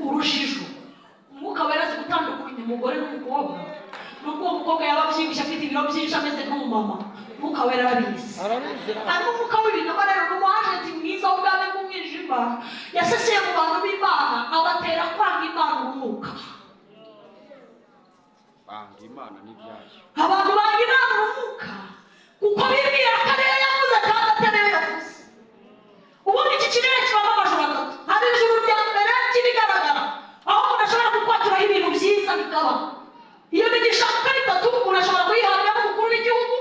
Urujijo. Umwuka Wera azi gutandukanya umugore n'umukobwa. Nubwo uwo mukobwa yaba abyibushye, afite ibiro byinshi, ameze nk'umumama, Umwuka Wera arabizi. Arabizi. Harimo umwuka w'ibinyoma rero, ni umwajenti mwiza w'ubwami bw'umwijima yaseseye mu bantu b'Imana, abatera kwanga Imana urunuka. Banga Imana n'ibyayo. Abantu banga Imana urunuka kuko bibwira ko ariyo yavuze kandi atari yo yavuze. Ubundi iki kirere kibamo amajoro atatu. Hari ijuru rya mbere ry'ibigaragara, aho umuntu ashobora kukwaturaho ibintu byiza bikaba. Iyo migisha uko ari itatu, umuntu ashobora kuyihabwa n'umukuru w'igihugu,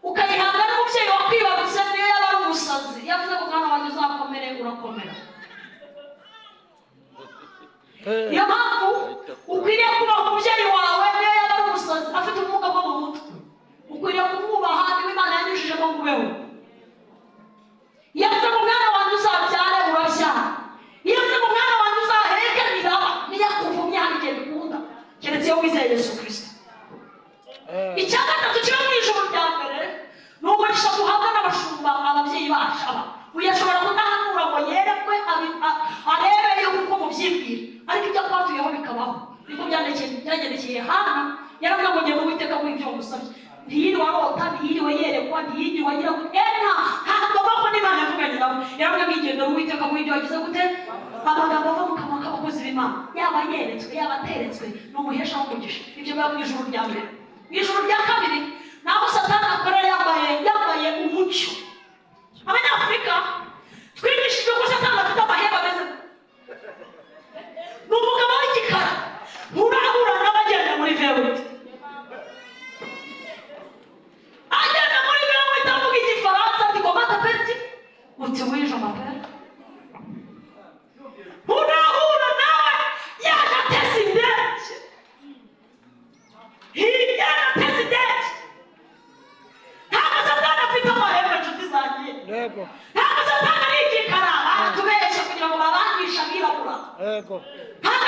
ukayihabwa n'umubyeyi wakwibarutse, niyo yaba ari umusazi. Iyo avuze ngo "Mwana wanjye, uzakomere," urakomera. Niyo mpamvu ukwiriye kubaha umubyeyi wawe, niyo yaba ari umusazi, afite ubumuga bwo mu mutwe, ukwiriye kumwubaha. Niba Imana yanyujijemo ngo ubeho, iyo avuze ngo "Mwana wanjye, uzabyare," urabyara. Iyo avuze ngo "Mwana wanjye, uzaheke," biraba. Niyo akuvumye, hari igihe bikunda, keretse iyo wizeye Yesu Kirisito. Icya gatatu kiba mu ijuru rya mbere ni umugisha duhabwa n'abashumba, ababyeyi bacu. Aba uyu ashobora kudahanura ngo yerekwe, arebe yuko uko mubyibwira, ariko ibyo akwatuyeho bikabaho. Niko byagendekeye Hana. Yaravuga ngo "Ngenda, Uwiteka guha ibyo wamusabye." Ntiyiriwe arota, ntiyiriwe yerekwa, ntiyiriwe agira ngo ntabwo avuga ko n'Imana yavuganye nawe. Yaravuga ngo "Igendera, Uwiteka guha ibyo wagize gute." Amagambo ava mu kanwa k'abakozi b'Imana, yaba yeretswe, yaba ateretswe, ni umuhesha w'umugisha. Ibyo biba mu ijuru rya mbere. Mu ijuru rya kabiri ni aho Satani akorera yambaye umucyo. Abanyafurika twigishijwe ko Satani afite amahembe ameze, ni umugabo w'igikara nturahura n'abagenda muri V8, agenda muri V8, avuga Igifaransa, ati "Comment t'appelles-tu?" Uti "Oui, je m'appelle." Nturahura nawe yaje ateze indege, hirya ateze indege. Ntabwo Satani afite amahembe, inshuti zanjye. Ntabwo Satani ari igikara, baratubeshya kugira ngo babangishe abirabura. Ntabwo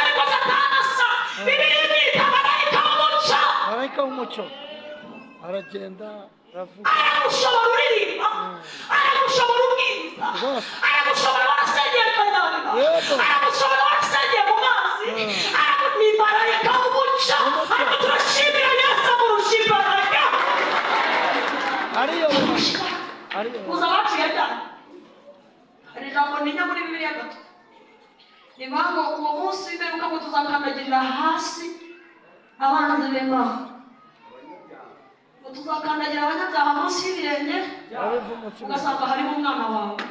ariko Satani asa. Bibiliya imwita marayika w'umucyo. Marayika w'umucyo aragenda, aravuga. Aragushobora uririmba, aragushobora ubwiriza, aragushobora warasengeye kanyarira, aragushobora warasengeye mu mazi. Ni marayika w'umucyo. W'umucyo. Ariko turashimira Yesu amurusha imbaraga. Ariyobora. Amurusha imbaraga. Ariyobora. Uza abacu yajyanye. Hari ijambo ntinya muri Bibiliya gato, rivuga ngo uwo munsi w'imperuka ngo tuzakandagirira hasi abanzi b'Imana, ngo tuzakandagira abanyabyaha munsi y'ibirenge. Abiva umutsima. Ugasanga harimo umwana wawe.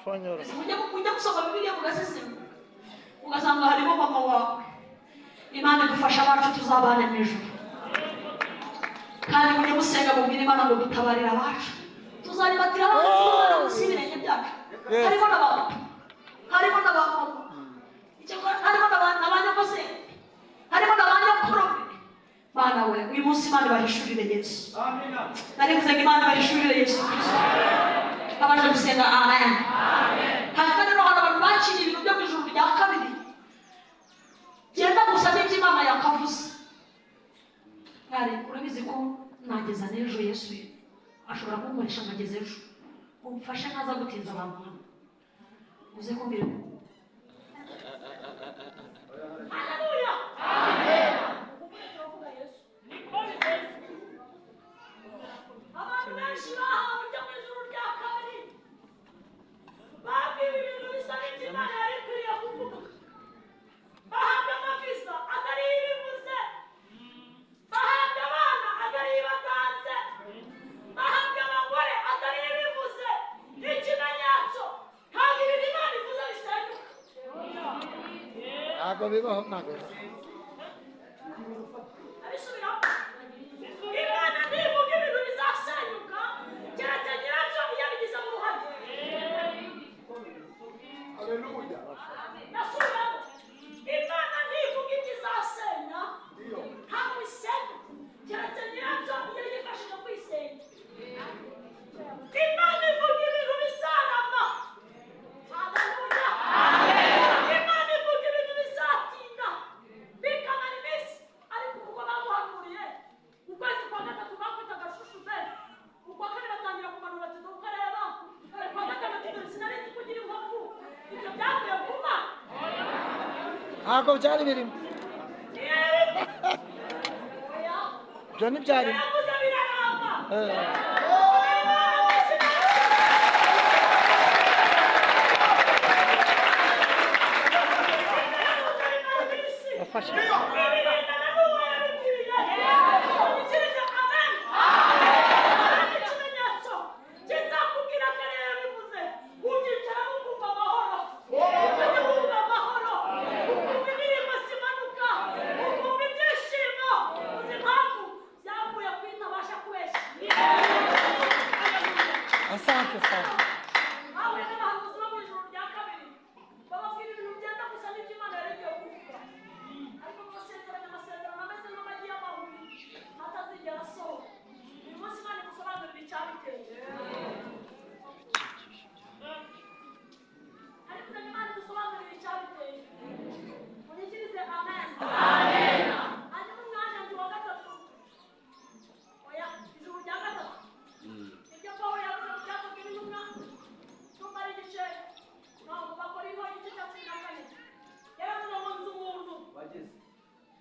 Fanyora. Mujya gusoma Bibiliya mugasesengura, ugasanga harimo mama wawe. Imana idufasha, abacu tuzabane mu ijuru. Kandi mujye musenga, mubwire Imana ngo "Dutabarire abacu, tuzaribatira abanzi b'Imana munsi y'ibirenge byacu." Harimo na ba papa, harimo na ba mama, icyakora harimo na ba nyogosenge, harimo na ba nyokorome. Bana we, uyu munsi Imana ibahishurire Yesu. Nari mvuze ngo Imana ibahishurire Yesu Kirisito. Abaje gusenga, amen. Hanyuma rero hari abantu bakiriye ibintu byo mu ijuru rya kabiri byenda gusa n'ibyo Imana yakavuze. Mwari urabizi ko nageza n'ejo, Yesu ashobora kunkoresha nkageza ejo. Umfashe ntaza gutinza abantu hano, uze kumbwira. Haleluya! Turavuga Yesu. Abantu benshi bahawe ibyo mu ijuru rya kabiri, babwiwe ibintu bisa n'ibyo Imana yari ikwiriye kuvuga, bahabwa amavisa atari ibivuze, bahabwa abana atari ibatanze, bahabwa abagore atari ibivuze. Ikimenyetso, ntabwo ibintu Imana ivuze bisenyuka. Ntabwo bibaho, ntabwo bibaho. Abisubiramo, Imana ntivuga ibintu bizasenyuka, keretse nyirabyo iyo abigizemo uruhare. Nasubiramo, Imana ntivuga ibyo izasenya, ntabwo isenya, keretse nyirabyo iyo yifashije kwisenya. Imana ivuga ibintu bizarama. Haleluya! Imana ivuga ibintu bizatinda bikamara iminsi. Ariko ubwo bamuhanuriye ukwezi kwa gatatu, bakwitaga shushu be, ukwa kane batangira kumanura, ati "Dore uko areba." Ukwa gatandatu, "Dore sinari nzi kugira inkovu." Ibyo byavuye ku Ntabwo byari birimo. Ibyo ntibyarimo. Yavuze biraramba. Yafashe. Asante sana. Bahuye n'abahanuzi bo mu ijuru rya kabiri, bababwira ibintu byenda gusa n'ibyo Imana yari igiye kuvuga, ariko babasezeranya amasezerano ameze nk'amagi y'amahubi atazigera asohora. Uyu munsi Imana igusobanurira icyabiteye. Ariko Imana igusobanurira icyabiteye. Munyikirize amen. Hanyuma umwanya wa gatatu, oya, ijuru rya gatatu, ibyo Pawulo yavuze mu Byakozwe n'Intumwa, tumva ari igice, no mu Bakorinto igice cya 14, yaravuze ngo nzi umuntu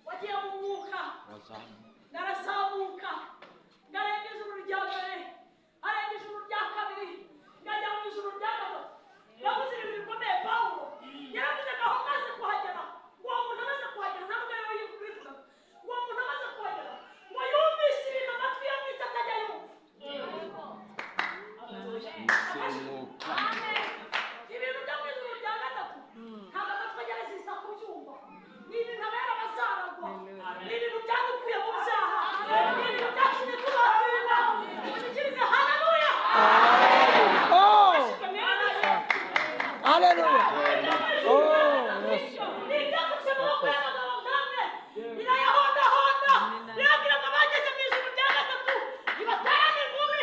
wagiye mu mwuka, ngarazamuka, ngarenga ijuru rya mbere, arenga ijuru rya kabiri, ngajya mu ijuru rya gatatu. Yavuze ibintu bikomeye Pawulo. Yaravuze ngo aho maze kuhagera, ngo uwo muntu amaze kuhagera, ntabwo ariwe wivugaga, ngo uwo muntu amaze kuhagera, ngo yumvise ibintu amatwi yo mu isi atajya yumva. Umwuka. Ibintu byo mu ijuru rya gatatu ntabwo amatwi ajya aresisa kubyumva. Ni ibintu abera bazaragwa, ni ibintu byadukuye mu byaha, ni ibintu byatumye tubaturwa. Mushyikirize haleluya. Oh! Hallelujah. Oh, yes. Ni ibyafashe amaboko y'abagabo nkamwe, birayahondahonda, birabwira ngo abageze mu ijuru rya gatatu ntibaterane inkumi.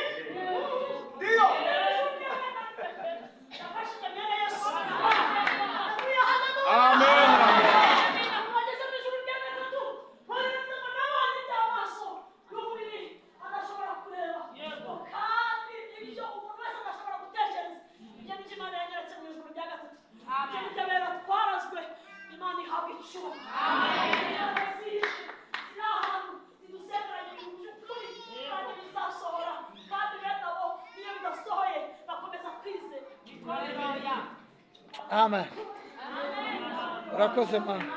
Yafashije mwene Yesu. Haleluya, haleluya. Amen. Bageze mu ijuru rya gatatu, baretse ngo nabonye iby'amaso y'umubiri adashobora kureba, kandi ibyo umuntu wese adashobora gutekereza, ibyo nibyo Imana yanyeretse mu ijuru rya gatatu. Ibyo nibyo abera twarazwe. Imana ihabwa icyubahiro. Imana zihishe, ziri ahantu zidusezeranya ibintu by'ukuri kandi bizasohora, kandi bene abo niyo bidasohoye bakomeza kwizera. Amen. Urakoze mama.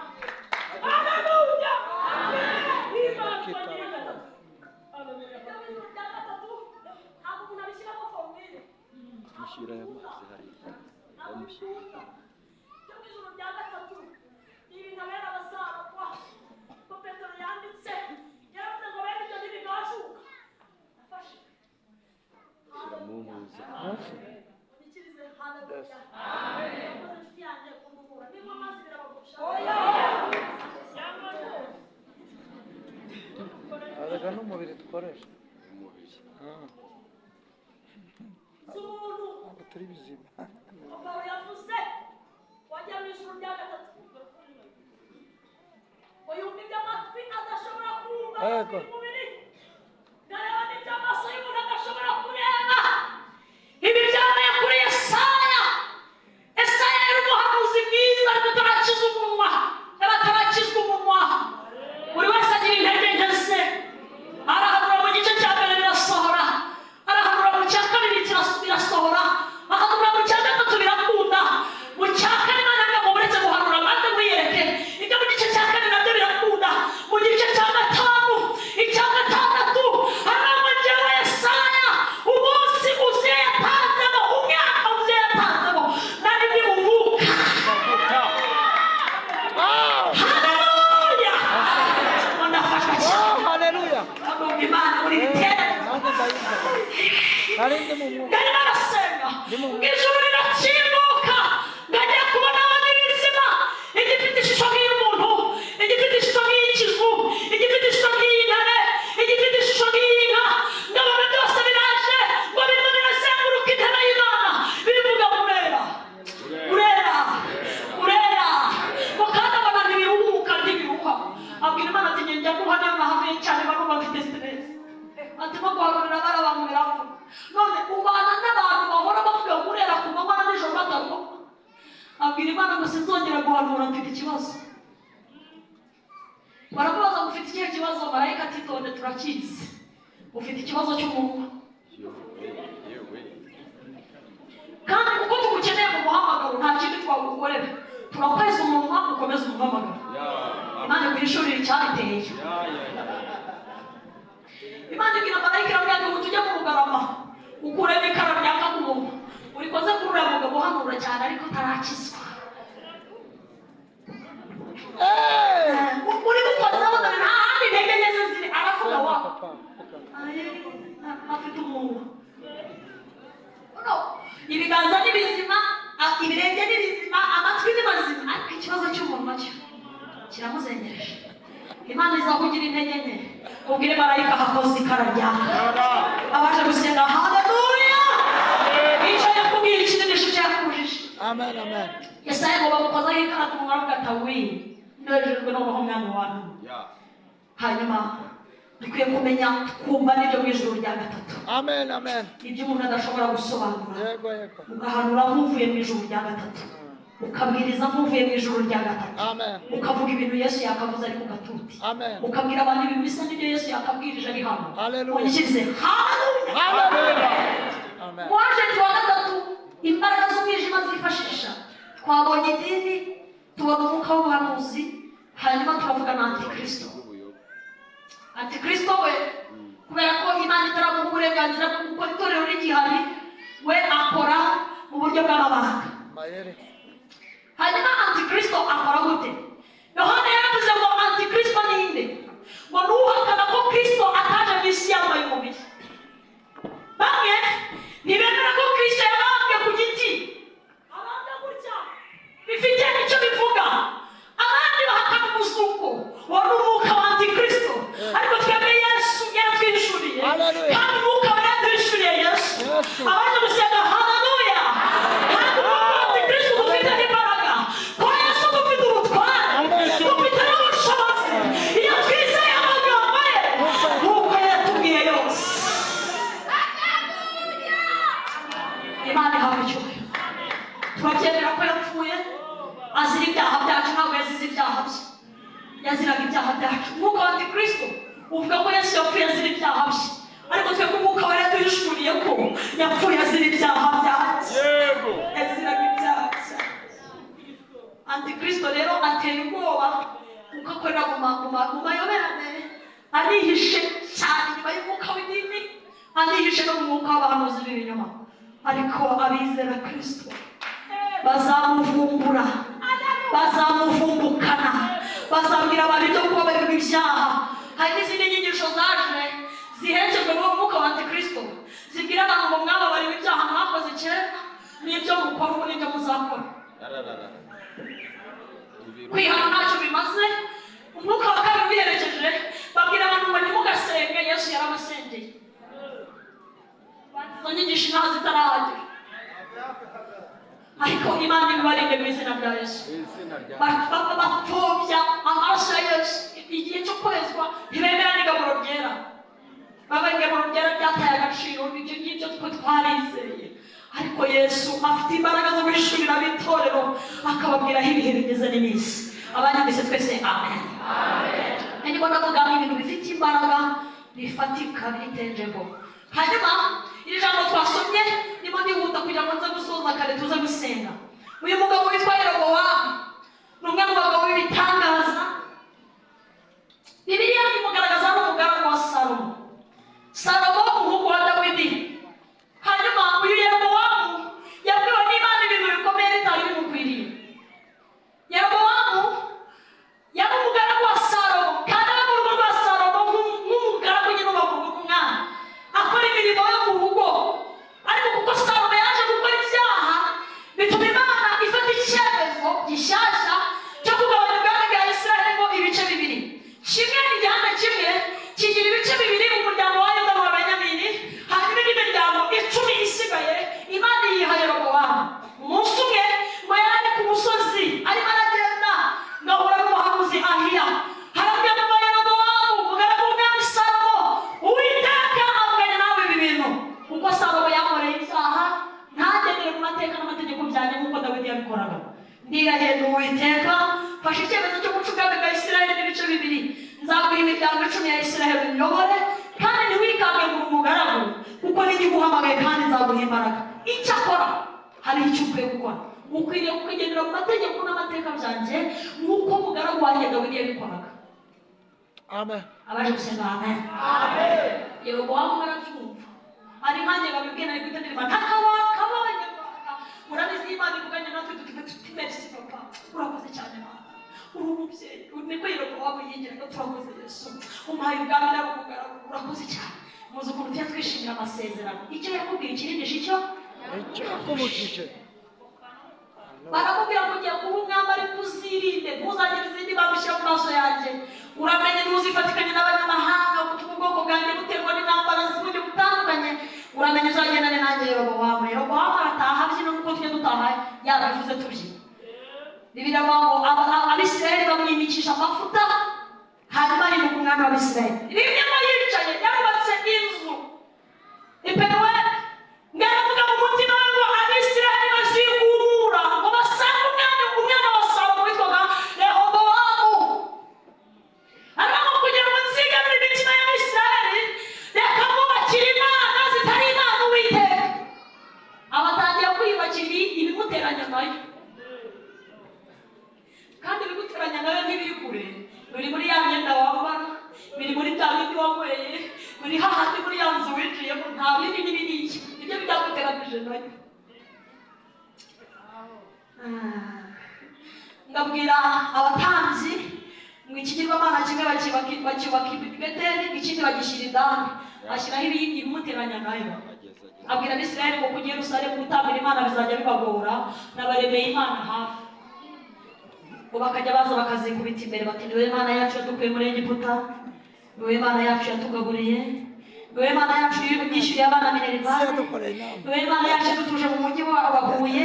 Haleluya! Kita. Ijuru rya gatatu ntabwo umuntu abishyiramo formule. Mushyira aya mazi hariya. Ntabwo Yamushyira. bikunda. Ibyo mu ijuru rya gatatu ni ibintu abera bazaragwa. Ko Petero yanditse, yaravuze ngo bene ibyo ntibigashuka. Nafashe. Shyira mu ntuza. Munsi. Unyikirize haleluya. Mukoze inshuti yanjye kumuvura. Niba amazi birabagusha. Arega n'umubiri dukoresha. Umubiri. Nzi umuntu Ntabwo turi bizima. Pawulo yavuze wajya mu ijuru rya gatatu, ngo yumva ibyo amatwi adashobora kumva Yego. umubiri, ngareba n'ibyo amaso y'umuntu adashobora kureba. Ibi byabaye kuri Yesaya. Yesaya yari umuhanuzi mwiza, ariko atarakiza umunwa, yari atarakizwa umunwa. Buri wese agira intege nke ze. Arahanura mu gice cya mbere birasohora, arahanura mu cya kabiri birasohora, ahanura mu cya gatatu birakunda, mu cya kane Imana ntabwo muretse guhanura maze mwiyereke ibyo. Mu gice cya kane nabyo birakunda, mu gice cya gatanu, icya gatandatu, haravuga njyewe Yesaya, umunsi Uziya yatanzemo, umwaka Uziya yatanzemo, nari ndi mu mwuka. Ah! Haleluya! Ndafashwa cyane. Oh, hallelujah. Ndumva Imana muri iri teraniro. Nanjye ndayumva. Nari ndi mu mwuka. Ndarimo arasenga, Ndi mu ngo ijuru rirakinguka, ngajya kubona abandi bizima, igifite ishusho nk'iy'umuntu, igifite ishusho nk'iy'ikizu, igifite ishusho nk'iy'intare, igifite ishusho nk'iy'inka. Ndabona byose biraje, ngo birimo birazenguruka intebe y'Imana, bivuga urera, urera, urera. Ngo kandi abona ntibiruhuka, ntibiruha. Abwira Imana ati njya guha niyo nahanuye cyane, barumva mfite stress. Ati no guhanurira bari abantu biravuna. None ubana n'abantu bahora bavuga ngo urera ku manywa na nijoro bataruhuka. Abwira Imana ngo sinzongera guhanura, mfite ikibazo. Baramubaza ngo ufite ikihe kibazo? Marayika ati tonde, turakizi, ufite ikibazo cy'umunwa. Yewe, yewe. Kandi kuko tugukeneye mu muhamagaro, nta kindi twagukorera, turakweza umunwa ukomeze umuhamagaro. Ya. Imana iguhishurire icyabiteye. Ya, ya, ya. Imana ibwira marayika, iramubwira ngo tujye mu Bugarama, ukuremo ikara ryaka ku munwa urikoze kuri uriya mugabo uhanura cyane ariko utarakizwa. Uri gukozaho, dore nta handi intege nke ze ziri, aravuga wa Papa. Aye, afite umunwa. No, ibiganza ni bizima, ibirenge ni bizima, amatwi ni mazima, ariko ikibazo cy'umunwa cyo kiramuzengereje. Imana izakugira intege nke, ubwire marayika hakoze ikara ryaka. Abaje gusenga, haleluya! Icyo yakubwiye ikinisho cyakujije. Amen, amen. Yesaya ngo bamukozaho ikara ku munwa, aravuga ati wi, nejejwe noneho, mwami wanyu. Ya. Hanyuma dukwiye kumenya twumva n'ibyo mu ijuru rya gatatu. Amen, amen. Ibyo umuntu adashobora gusobanura. Yego, yego. Ugahanura nk'uvuye mu ijuru rya gatatu, ukabwiriza nk'uvuye mu ijuru rya gatatu. Amen. Ukavuga ibintu Yesu yakavuze ari ku gatuti. Amen. Ukabwira abantu ibintu bisa n'ibyo Yesu yakabwirije ari hano. Hallelujah. Unyikirize haleluya. Hallelujah. Amen. Mu agent wa gatatu imbaraga z'umwijima zifashisha, twabonye idini, tubona umwuka w'ubuhanuzi, hanyuma turavuga na antikristo. N'ubuyobe. Antikristo we, kubera ko Imana itaramuha uburenganzira bwo gukora, itorero rigihari, we akora mu buryo bw'amabanga. Mayeri. Hanyuma antikristo akora gute? Yohana yaravuze ngo antikristo ni nde? Ngo nuhakana ko Kristo ataje mu isi yambaye umubiri. Bamwe ntibemera ko Kristo yabambwe ku giti, abambwe gutya bifite icyo bivuga. Abandi bahakana umuzuko. Uwo ni umwuka wa antikristo, ariko twebwe Yesu yaratwihishuriye. Hallelujah. Kandi umwuka wera yaduhishuriye Yesu. Yesu. Abaje gusenga, haleluya! Ntabwo umwuka wa antikristo dufite imbaraga kwa Yesu, dufite ubutware. Amen. Dufite n'ubushobozi iyo twizeye amagambo ye nk'uko yatubwiye yose. Imana ihabwa icyubahiro. Turabyemera ko yapfuye azira ibyaha byacu, ntabwo yazize ibyaha bye, yaziraga ibyaha byacu. Umwuka wa antikristo uvuga ko Yesu yapfuye azira ibyaha bye, ariko twebwe umwuka wera yaduhishuriye ko yapfuye azira ibyaha byacu. Yego. Yaziraga ibyaha byacu. Antikristo rero atera ubwoba kuko akorera mu mayoberane, anihishe cyane inyuma y'umwuka w'idini, anihishe no mu mwuka w'abahanuzi b'ibinyoma, ariko abizera Kristo bazamuvumbura, bazamuvumbukana, bazabwira abantu ibyo kubabarirwa ibyaha. Hari n'izindi nyigisho zaje ziherekejwe n'uwo mwuka wa antikristo, zibwira abantu ngo mwababariwe ibyaha mwakoze kera n'ibyo mukora ubu n'ibyo muzakora. Ararara. Kwihana ntacyo bimaze. Umwuka wa kabiri ubiherekeje, babwira abantu ngo ntimugasenge, Yesu yarabasengeye. Izo nyigisho ntazo zitarahagera, ariko Imana ibibarinde mu izina rya Yesu. Mu izina rya Bapfobya amaraso ya Yesu igihe cyo kwezwa, ntibemera n'igaburo ryera. Baba igaburo ryera ryataye agaciro, ibyo ngibyo twe twarizeye, ariko Yesu afite imbaraga zo guhishurira ab'itorero, akababwira aho ibihe bigeze n'iminsi. Abanyumvise twese, amen. Ndimo ndavuga ibintu bifite imbaraga, bifatika, biri tangible. Hanyuma iri jambo twasomye, ndimo ndihuta kugira ngo nze gusoza kare tuze gusenga. Uyu mugabo witwa Yerobowamu ni umwe mu bagabo b'ibitangaza. Bibiliya imugaragaza n'umugaragu wa Salomo, Salomo umuhungu wa Dawidi. Hanyuma uyu Yerobowamu yabwiwe n'Imana ibintu bikomeye bitari bimukwiriye. Yerobowamu yari umugaragu wa Salomo, kandi aba mu rugo rwa Salomo nk'umugaragu nyine uba mu rugo rw'umwami, akora imirimo yo mu rugo. Ariko kuko Salomo yaje gukora ibyaha, bituma Imana ifata icyemezo gishyashya cyo kugabanya ubwami bwa Isiraheli mo ibice bibiri. Kimwe, igihande kimwe kigira ibice bibiri, umuryango wa Yuda n'uwa Benyamini. Hanyuma indi miryango 10 isigaye Imana iyiha Yerobowamu. Umunsi umwe ngo yari ari ku musozi arimo aragenda, ngahura n'umuhanuzi Ahiya, harabwira ngo Yerobowamu, umugaragu w'umwami Salomo, Uwiteka avuganye nawe ibi bintu: kuko Salomo yankoreye ibyaha, ntagendere mu mateka n'amategeko byanjye nk'uko Dawidi yabikoraga. Ndirahiye Uwiteka, mfashe icyemezo cyo guca ubwami bwa Isiraheli n'ibice bibiri. Nzaguha imiryango 10 ya Isiraheli uyobore, kandi ntiwikange ngo uri umugaragu, kuko ninjye uguhamagaye kandi nzaguha imbaraga. Icyakora hariho icyo ukwiye gukora: ukwiriye kugendera mu mategeko n'amateka byanjye, nk'uko umugaragu wanjye Dawidi yabikoraga. Amen. Abaje gusenga, amen. Yerobowamu arabyumva. Ari nkanjye babibwiye, nari guhita ndirimba ntakabakabonye. Murabizi, iyo Imana ivuganye natwe tutuve tuti: "Merci papa, urakoze cyane Mana, uri umubyeyi." Niko Yerobowamu yigiraga: "Turakoze Yesu, umpaye ubwami nari umugaragu, urakoze cyane." Muzi ukuntu tujya twishimira amasezerano. Icyo yakubwiye ikirindisha icyo Icyo yakubujije. Baramubwira ngo ugiye kuba umwami, ariko uzirinde, ntuzagire izindi bagushyira mu maso yanjye. Uramenye ntuzifatikanye n'abanyamahanga gutuma ubwoko bwanjye buterwa n'intambara z'uburyo butandukanye. Uramenye uzagendane nanjye, Yerobowamu. Yerobowamu arataha abyina nk'uko tujya dutaha yabivuze tubyina. Bibiliya ivuga ngo Abisirayeli bamwimikisha amavuta, hanyuma ahinduka umwami w'Abisirayeli. Rimwe ngo yicaye, yarubatse inzu i Penuweli, ngo aravuga mu mutima we ngo Abisirayeli bazigumura ngo basange umwana, umwana wa Salomo witwaga Rehobowamu. Aravuga ngo kugira ngo nzigarure imitima y'Abisirayeli, reka mwubakire imana zitari Imana Uwiteka. Abatangira kwiyubakira ibimuteranya nayo. Kandi ibiguteranya nayo ntibiri kure, biri muri ya myenda wambara, biri muri bya bindi wanyweye, biri hahandi muri ya nzu winjiyemo. Nta bindi n'ibindi, nibyo byaguteranije nayo. Ngabwira abatambyi ngo ikigirwamana kimwe bacyubaka i Beteli, ikindi bagishyira i Dani, ashyiraho ibindi bimuteranya nayo. Abwira Abisirayeli ngo kujya i Yerusalemu gutambira Imana bizajya bibagora, nabaremeye Imana hafi. Ngo bakajya baza bakazikubita imbere bati: "Niwe Mana yacu yadukuye muri Egiputa, niwe Mana yacu yatugaburiye, niwe Mana yacu yishyuriye abana minerval, Yadukoreye inama. niwe Mana yacu yadutuje mu mujyi wa Huye,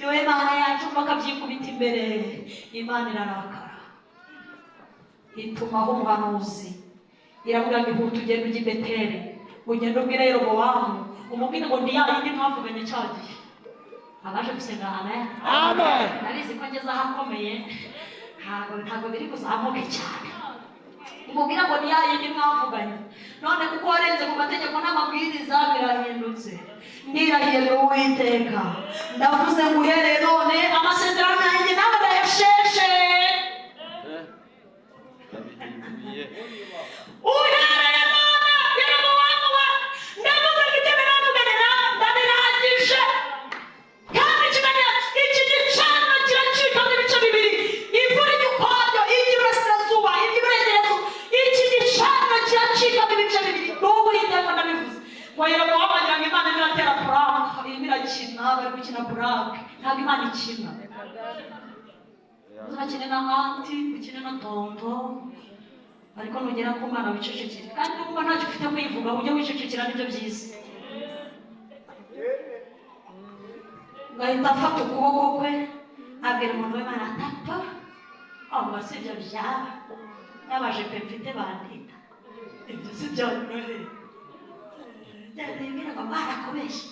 niwe Mana yacu." Bakabyikubita imbere. Imana irarakara, itumaho umuhanuzi, iravuga ngo: "Ihute ugende ujye i Beteli, ugende ubwire Yerobowamu, umubwire ngo ndi ya yindi mwavuganye cya gihe." Abaje gusenga, amen. Amen. Ndabizi ko ngeze ahakomeye, ntabwo biri kuzamuke cyane. Umubwira ngo ni ya yindi mwavuganye, none kuko warenze ku mategeko n'amabwiriza, birahindutse. Ndirahiye Uwiteka, ndavuze ngo uhereye none amasezerano yanjye nawe ndayasheshe. Ndabihinduye. Uhereye none, Yerobowamu we, ndavuze ngo ibyo biravugane nawe ndabirangije. Kandi ikimenyetso, iki gicaniro kiracikamo ibice bibiri, ivu rijya ukwaryo, iry'iburasirazuba, iry'iburengerazuba. Iki gicaniro kiracikamo ibice bibiri, n'ubu Uwiteka ndabivuze. Ngo Yerobowamu agira ngo Imana irimo iratera prank, irimo irakina, bari gukina prank. Ntabwo Imana ikina. Uzakine na aunty, ukine na tonton, ariko nugera ku mwana wicecekere. Kandi niba ntacyo ufite kwivuga, ujye wicecekera, nibyo byiza. Ngahita afata ukuboko kwe, abwira umuntu w'Imana atapfa avuga: "Si ibyo byaba n'abajepe mfite bandinda, ibyo si byanyura he?" Byabwira ngo barakubeshye.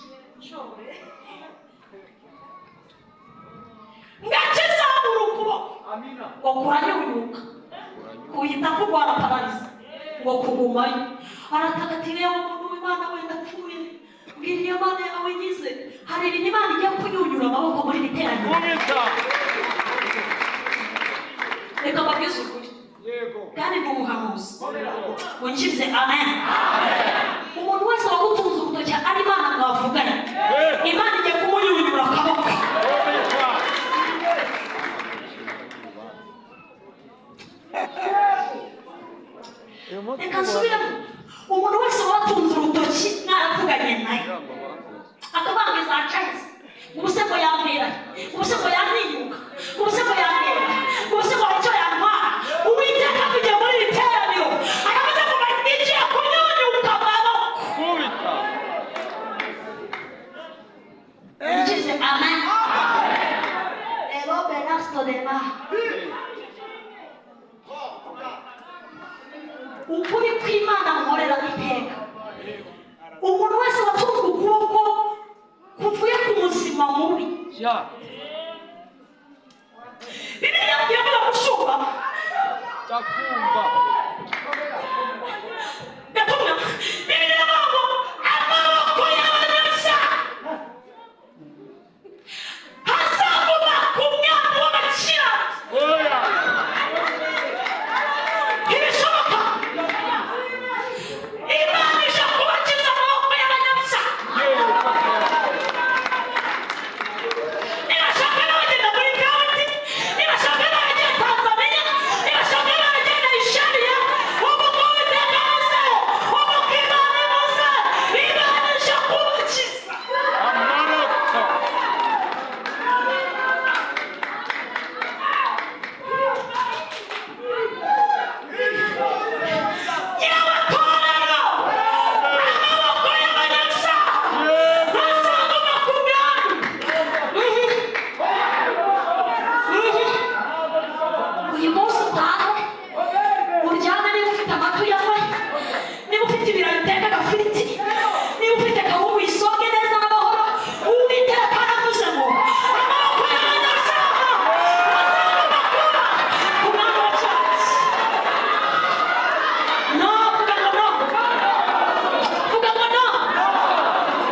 Ngakizamura ukuboko ngo kuranyunyuka, kuhita kurwara parariza, ngo kugumayo. Arataka ati: "Yewe umuntu w'Imana, wenda apfuye, mbwira iyo Mana yawe ngize." Hari ibintu Imana igiye kunyunyura amaboko muri iri teraniro. Reka mbabwize ukuri, kandi ni ubuhanuzi wunjirize. Amen. Umuntu wese wagutunze urutoki ari Imana mwavuganye, Imana igiye kumunyunyura akaboko. Uyu munsi Reka nsubiremo: umuntu wese wabatunze urutoki mwaravuganye nayo, Ijambo bakoze. akabanga zacaheze, ubuse ngo yambwira, ubuse ngo yantinyuka, ubuse ngo yambwira, ubuse ngo hari icyo yantwara, Uwiteka avugiye muri iri teraniro, aravuze ngo igiye kunyunyuka amaboko. Kubita. Ngize amen. Elo benasto dema. Ukuri kw'Imana nkorera iteka. Umuntu wese watunzwe ukuboko kuvuye ku muzima mubi, Ya. Ndakumva. Gatumwa, Bibiliya iravuga ngo amaboko y'abanyabyaha hazaguma ku mwami w'abakiranutsi. Oya. Ntibishoboka. Imana ije kubakiza amaboko y'abanyabyaha. Yego. Nibashaka n'abagenda muri Kaunti, nibashaka n'abagenda Tanzania, nibashaka n'abagenda Nigeria, ubu Uwiteka avuze, ubu Imana ivuze, Imana ije kubakiza. Amaboko. Nyirabatorero, amaboko y'abanyabyaha azaguma ku mwami. Uyu munsi utahe, uryame niba ufite amatwi yawe, niba ufite ibirayi uteke agafiriti, niba ufite kawunga uyisonge neza n'amahoro. Uwiteka aravuze ngo amaboko y'abanyabyaha azaguma kuba ku mwami w'abakiranutsi. No, vuga ngo no. Vuga ngo no.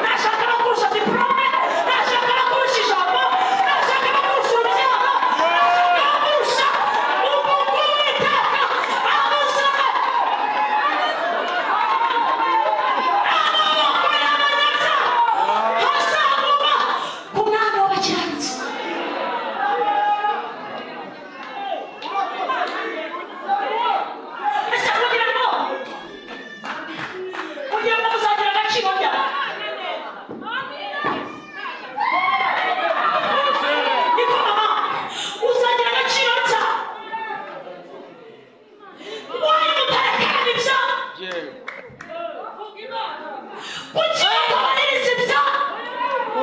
Nashaka no kurusha diplome, nashaka no kurusha ijambo, nashaka no kurusha urubyaro, nashaka no kurusha ubu Uwiteka avuze. Amaboko y'abanyabyaha azaguma ku mwami w'abakiranutsi. Ese kugira ngo muzagira agaciro ryari? Niko mama, uzagira agaciro cyane. Why mutarekana ibyaha? Yego. Kuki mutabaririza ibyaha?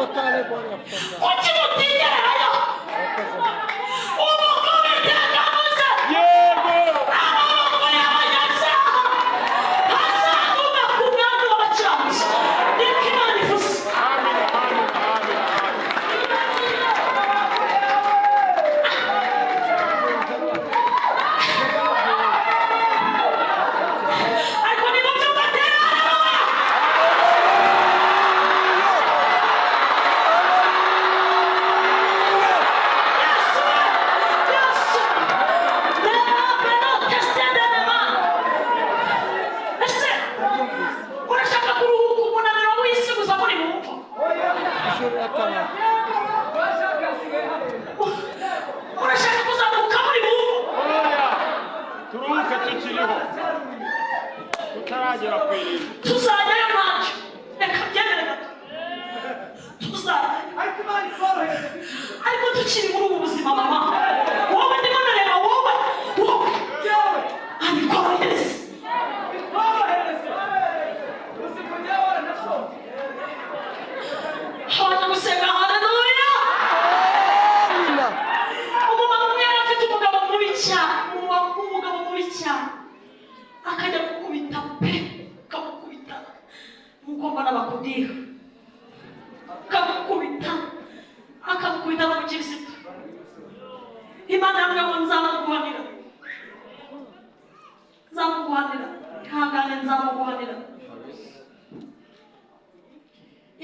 Otale bora fanda. Kuki mutigererayo? Urakoze Mana. Ubu Uwiteka avuze, Yego. amaboko y'abanyabyaha azaguma ku mwami w'abakiranutsi. Niko Imana ivuze. Amen. Amen. Amen. Amen. Ariko niba byumva tera haleluya. Yesu, Yesu. Reba penote sendema. Ese urashaka kuruhuka umunaniro w'isi gusa muri mu mva? Ijuru riratabara. Urashaka kuzamuka muri mu mva? Oya. Turuhuke tukiriho. Tutaragera ku irimbi. Tuzajyayo ntacyo. Reka byemere gato. Tuzajyayo. Ariko tukiri muri ubu buzima mama, wowe ndimo nareba wowe, wowe abikorohereze. Abana gusenga haleluya. Amina. Umumama umwe yari afite umugabo mubi cyane, umugabo mubi cyane, akajya gukubita pe, akamukubita nk'uko mbona bakudiha, akamukubita, akamukubita no mu kirisitu. Imana yambwiye ngo nzamuguhanira, nzamuguhanira, ihangane nzamuguhanira.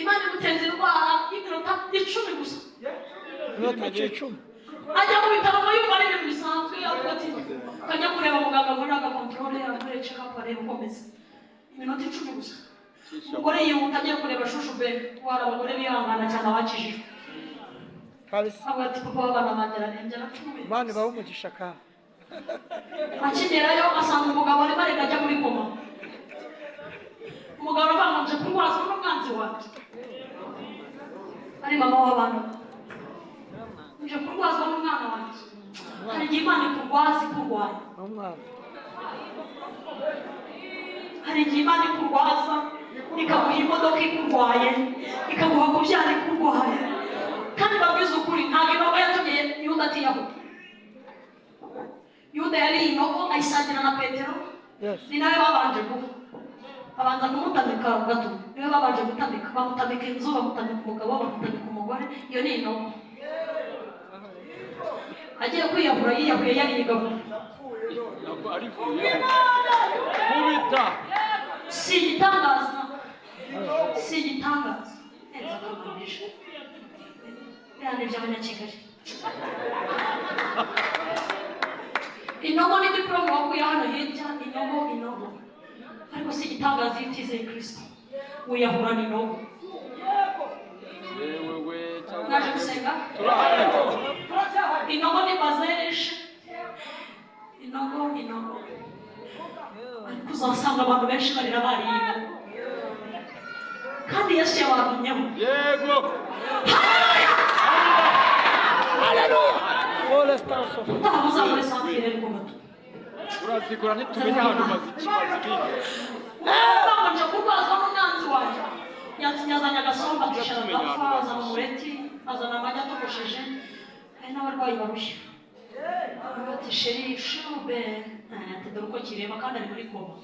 Imana imuteza indwara y'iminota 10 gusa. Inota icumi. Ajya mu bitaro ngo yumva ari ibintu bisanzwe, avuga ati kajya kureba muganga muri agakontorore, akorere check up arebe uko ameze. Iminota 10 gusa. Umugore yihuta agiye kureba shushu be, wari abagore bihangana cyane abakijijwe. Kabisa. Avuga ati papa w'abana banjye ararembye arapfuye. Imana ibahe umugisha kandi. Akigerayo asanga umugabo arimo arenda ajya muri koma. Umugabo aravuga ngo nje kurwazwa n'umwanzi wanjye. Ari mama w'abana. Nje kurwazwa n'umwana wanjye. Hari igihe Imana ikurwaza ikurwanya. N'umwanzi. Hari igihe Imana ikurwaza ikaguha imodoka ikurwaye, ikaguha kubyara ikurwaye. Kandi babwiza ukuri, ntabwo inogo yatumye Yuda atiyahura. Yuda yariye inogo ayisangira na Petero. Yes. Ni nawe babanje guha, babanza kumutamika gato, niwe babanje gutamika, bamutamika inzu, bamutamika umugabo, bamutamika umugore. Iyo ni inogo. Agiye kwiyahura, yiyahuye yariye igaburo. Ntabwo arivuyeho. Kubita. Si igitangaza, si igitangaza. Neza akagurisha biriya ni iby'Abanyakigali. Inogo ni diporome wakuye hano hirya. Inogo, inogo. Ariko si igitangaza, iyo utizeye Kirisito wiyahurana inogo. Yewe we, cyangwa Mwaje gusenga? Turahari. Inogo ni bazereshe, inogo, inogo. Ariko uzasanga abantu benshi barira bariye inogo, kandi Yesu yabagumyeho. Yego. All stars of Utaha muzakore santire, ariko gato. Turazigura, ntitumenya ahantu bazibika. Babanje kurwazwa n'umwanzi wanjye. Yazanye agasombe, akicara agapfa, azana umureti, azana amagi atogosheje. Hari n'abarwayi barushya. Aravuga ati: "Chéri, shube." Ati: "Dore uko kireba," kandi ari muri koma.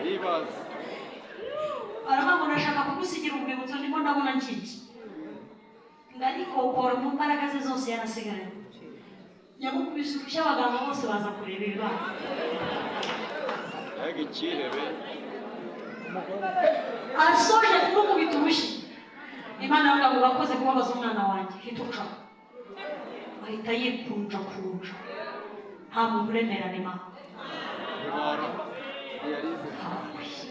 Ibaze. Aravuga ngo: "Ndashaka kugusigira urwibutso, ndimo ndabona ngiye." Ngo arikokora mu mbaraga ze zose yarasigaranye, yamukubise urushyi, abaganga bose baza kureba ibibaye. Mbega ikirebe! Asoje kumukubita urushyi, Imana iravuga ngo: "Urakoze kubabaza umwana wanjye, hita ucaho." Ahita yikunja kunja. Nta muntu uremerana Imana. Ntiyarize.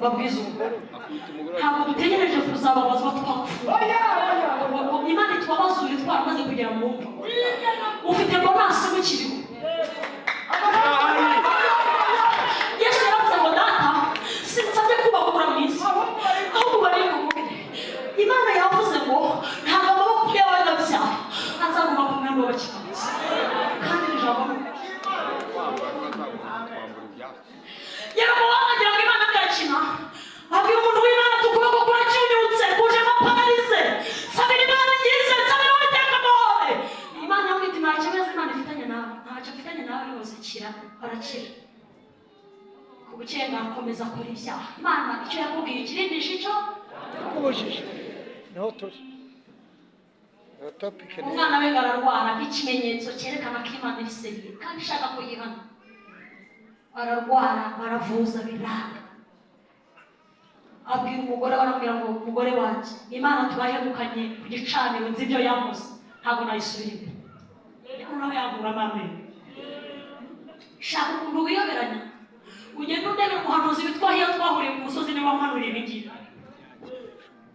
Babwiza umugore. Akubita umugore. Ntabwo dutegereje kuzababazwa twapfuye. Imana itubabazure twaramaze kugera mu mva. Ufite bonus mukiriho. Turahari. Yesu yaravuze ngo: "Data, sinsabye kubakura mu isi, ahubwo barinde umubiri." Imana yavuze ngo ntabwo amaboko y'abanyabyaha azaguma ku mwenda w'abakiranutsi, kandi iri jambo ni ukuri. Twambura ntibazagomba kutwambura ibyacu. Yerobowamu agira ngo Imana agakina, abwira umuntu w'Imana ati: "Ukuboko kuracyunyutse, kujemo paralysie, nsabira Imana ngize, nsabira Uwiteka amahoro." Imana yamubwira iti: "Nta kibazo Imana ifitanye nawe, ntacyo mfitanye nawe rwose, kira." Arakira. Ku bukenga akomeza akora ibyaha. Imana icyo yakubwiye ikirindisha icyo Kubujije niho turi. Iyo topic ni Umwana we ngo ararwara, nk'ikimenyetso cyerekana ko Imana iri sérieux kandi ishaka ko yihana. Ararwara, baravuza biranga. Abwira umugore, baramubwira ngo: "Umugore wanjye, Imana turahemukanye ku gicaniro, nzi ibyo yamuze, ntabwo nayisubira imbere, noneho yankuramo amenyo. Shaka ukuntu wiyoberanya, ugenda undebera umuhanuzi witwa Hiya, twahuriye ku musozi, niwe wampanuriye ibi ngibi.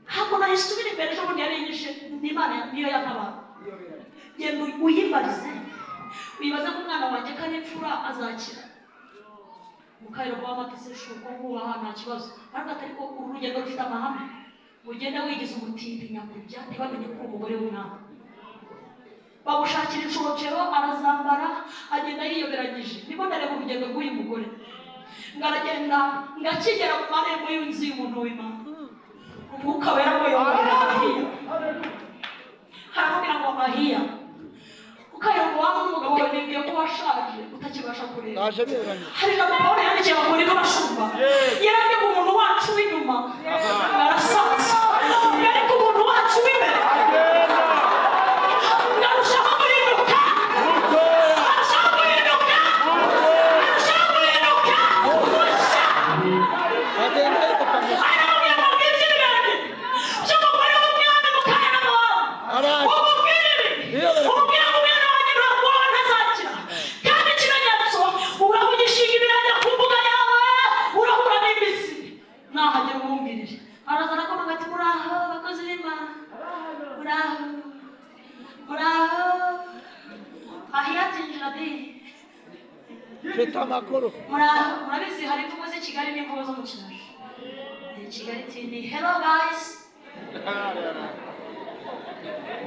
Ntabwo nayisubira imbere, ejo bundi yarinyishe, n'Imana niyo yantabara. Genda uyimbarize, wibaze ko umwana wanjye ko ari imfura azakira." Mukayirobowamu ati: "Se shuko nkubaha, nta kibazo." Ariko atari ko uru rugendo rufite amahame. Ugenda wigize umutindi nyakujya, ntibamenye ko uri umugore w'umwami. Bamushakira inshocero, arazambara, agenda yiyoberanyije. Niko ndareba urugendo rw'uyu mugore, ngo aragenda, ngo akigera mu marembo y'inzu y'umuntu w'Imana, Umwuka Wera ngo yongorera Ahiya, haramubwira ngo: "Ahiya, ukayobowamu n'umugabo wawe, nibwiye ko washaje utakibasha kureba." Naje biberanye. Hari ijambo Pawulo yandikiye Abakorinto bashumba, yarabwiye ngo umuntu wacu w'inyuma arasaza, ariko umuntu wacu w'imbere ngarushaho guhinduka, arushaho guhinduka, arushaho guhinduka gusa. Agenda yirukanije. Aramubwira ngo: "Ngibyo ibirenge by'umugore w'umwami Mukayerobowamu, Araje. umubwire ibi, umubwire ngo umwana wanjye ntabwo wawe ntazakira, kandi ikimenyetso urahugishinga ibirenge ku mbuga yawe, urahura n'imizi. Nahagera umwumvirire." Araza arakomanga ati: "Muraho abakozi b'Imana, muraho, muraho." Ahiya atinjira di. Mfite amakuru. Muraho. Murabizi, hari imvugo z'i Kigali n'imvugo zo mu cyaro. Kigali iti ni "Hello guys."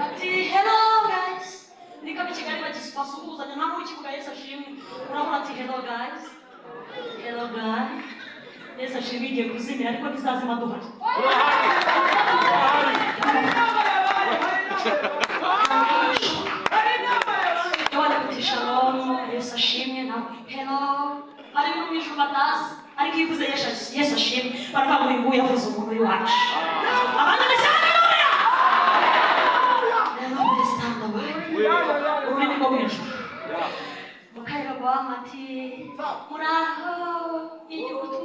Ati: "Hello guys." Niko ab'i Kigali basuhuzanya, nta n'ukivuga "Yesu ashimwe." Urabona ati: "Hello guys, hello guys." Yesu ashimwe igiye kuzimira, ariko ntizazima duhari. Turahari. Yohana ati: "Shalom, Yesu ashimwe." Nawe: "Hello." Hari ibintu mu ijuru batazi, ariko iyo uvuze "Yesu ashimwe," baravuga ngo: "Uyu nguyu yavuze umuntu w'iwacu." Abandi mbese haleluya. Rero understand the word, ururimi rwo mu ijuru. Mukayerobowamu ati: "Muraho igihugu,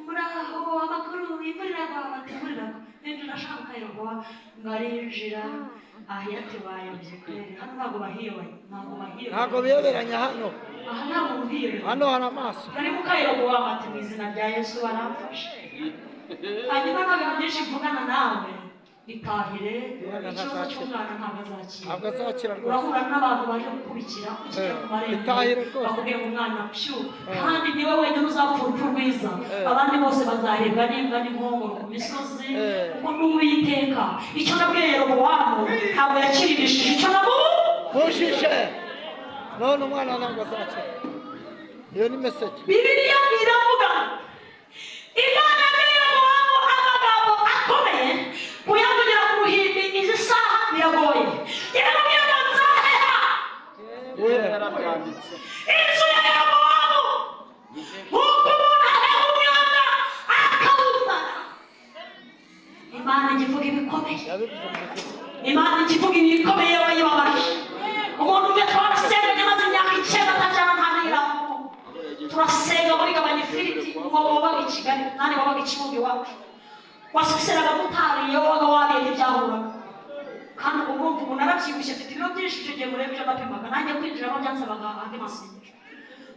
muraho, amakuru? Imvura iragwa?" Bati: "Imvura iragwa." "Injira sha Mukayerobowamu." Ngo arinjira. Ahiya ati: "Bayobye kweri hano, ntabwo bahiyoboye, ntabwo bahiyoboye." Ntabwo biyoberanya hano. Aha nta muntu uhiyobewe. Hano hari amaso. Kari Mukayerobowamu ati: "Mu izina rya Yesu, baramfashe." Hanyuma nta bintu byinshi mvugana nawe, itahire. Umwana Ikibazo ntazakira. cy'umwana ntabwo azakira. Ntabwo azakira rwose. Urahura n'abantu baje gukubikira ukigera ku marembo, Itahire rwose. bakubwiye ngo umwana pyu, kandi niwe wenyine uzapfa urupfu rwiza, abandi bose bazahembwa n'imbwa n'inkongoro ku misozi, kuko n'Uwiteka icyo nabwiye Yerobowamu ntabwo yakiririshije icyo Mujije none umwana ntabwo azakira. Iyo ni message. Bibiliya iravuga, Imana yabwiye Yerobowamu amagambo akomeye, kuyavugira ku ruhimbi izi saha biragoye. Iramubwira ngo: "Nzaheha Yarabyanditse. inzu ya Yerobowamu nk'uko umuntu aheha umwana akawumara." Imana ijya ivuga ibikomeye. Yabivuze mu izina. Imana ijya ivuga ibikomeye wayibabaje. Umuntu umwe twarasenganye, amaze imyaka 9 atabyara, nta n'iramu. Turasenga muri gabanya ifiriti, uwo wabaga i Kigali, nani wabaga i Kibungo iwacu, waseseraga mutariye, wabaga wariye ntibyahuraga. Kandi ubu urumva umuntu arabyibushye, afite ibiro byinshi. Icyo gihe murebe ibyo napimaga nanjye, kwinjiramo byansabaga andi masengesho.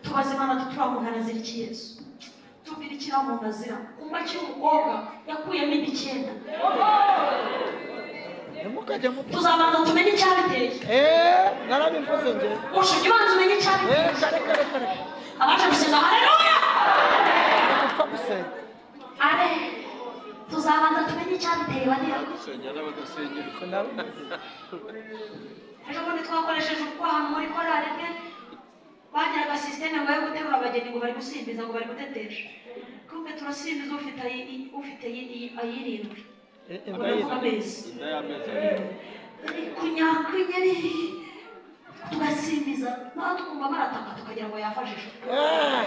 Tubaze Imana tuti: "Uriya muntu arazira iki? Yesu, tubwire icyo uriya muntu azira." Kumva akiri umukobwa yakuyemo inda 9. Ntimukajye mupfa. Tuzabanza tumenye icyabiteye. Eee, narabivuze njye. Mushuti, ubanza umenye icyabiteye. Eee, kare kare kare. Abaje gusenga, haleluya! Gupfa gusenga. Are tuzabanza tumenye icyabiteye bariya. Gusengera n'abadasengerwa. Sinabivuze. Ejo bundi twakoresheje ubukwe ahantu muri korali imwe, bagiraga système ngo yo guterura abageni, ngo bari gusimbiza, ngo bari gutetesha. Kumbe turasimbiza ufite ufite ayirindwi. Inda Uravuga y'inda. amezi. Inda y'amezi 2. Kunyakunyari tugasimbiza, naho tukumva barataka, tukagira ngo yafashije. Eee,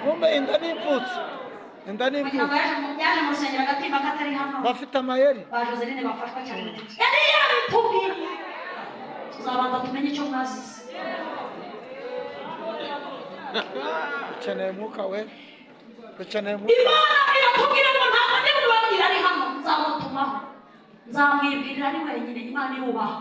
kumbe inda n'imvutsi, inda Kugira ngo n'imvutsi. yaje mu rusengero agatimba katari hano. Bafite amayeri. Ba Joseline bafashwa cyane, bati: "Yari yabitubwiye." Tuzabanza tumenye icyo mwazize. Dukeneye umwuka wera, dukeneye umwuka. Imana iratubwira ngo: "Ntabwo ndi bubabwire ari hano, nzamutumaho, nzamwibwirira ari wenyine." Imana irubaha,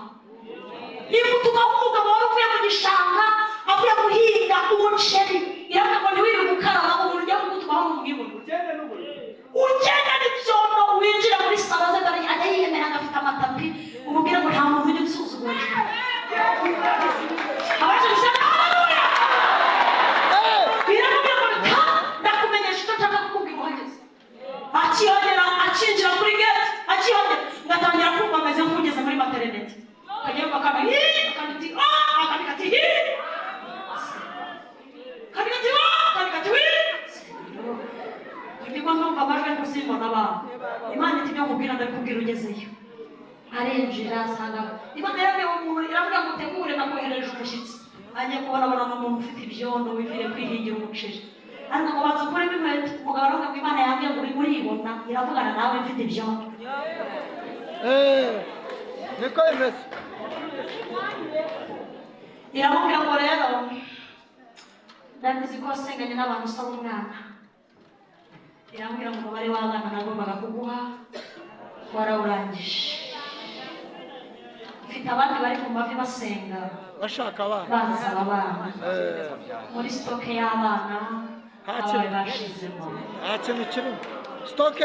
imutumaho umugabo wari uvuye mu gishanga, avuye guhinga umuceri. Iravuga ngo: "Ntiwirirwe gukaraba, umuntu ujya kugutumaho n'umwibone, ugenda n'ibyondo, winjira muri salo ze." Dore ajya yiyemera ngo afite amatapi. Umubwire ngo: "Nta muntu ujya unsuzugura." Abaje gusenga, haleluya! Biramubwira ngo: "Ka ndakumenyesha icyo nshaka kukubwira uhageze." Akihagera, akinjira kuri gate, akihagera ngatangira kumva ameze nk'ugeze muri maternité, akajya yumva akana hii, akandi ati ah, akandi kati hii, akandi kati wa, akandi kati wi. Nibwo numva amajwi ariko simbona abantu. Imana iti: "Ibyo nkubwira ndabikubwira ugezeyo." Arinjira, asanga Imana yarabwiye umuntu, iravuga ngo: "Utegure, nakoherereje umushyitsi." Agiye kubona, abona umuntu ufite ibyondo wivire kwihingira umuceri. Ariko ngo: "Banza ukuremo inkweto." Umugabo aravuga ngo: "Imana yambwiye ngo urimo uribona, iravugana nawe mfite ibyondo." Eee, niko bimeze. Iramubwira ngo: "Rero ndabizi ko wasenganye n'abantu usaba umwana." Irambwira ngo: "Umubare w'abana nagombaga kuguha warawurangije, mfite abandi bari ku mavi basenga." Bashaka abana. Bansaba abana. Muri stock y'abana Nta abawe kintu. bashizemo. Nta kintu kirimo, stock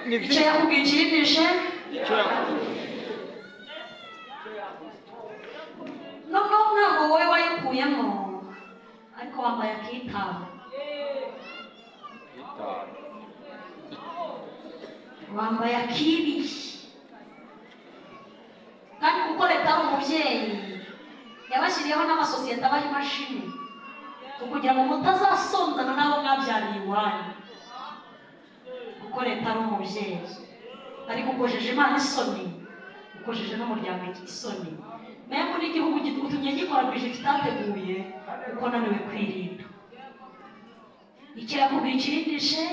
ni Icyo vide. yakubwiye ikirindishe. Icyo yakubwiye. Noneho ntabwo wowe wayikuyemo, ariko wambaye akitabo. Itanu. Wambaye akibi. Kandi kuko leta ari umubyeyi, yabashyiriyeho n'amasosiyete abaha imashini kugira ngo mutazasonzana n'abo mwabyariye iwanyu. Kuko leta ari umubyeyi, ariko ukojeje Imana isoni, ukojeje n'umuryango isoni, memwe n'igihugu utumye gikora bije kitateguye, kuko naniwe kwirinda. Icyo yakubwiye ikirindishe.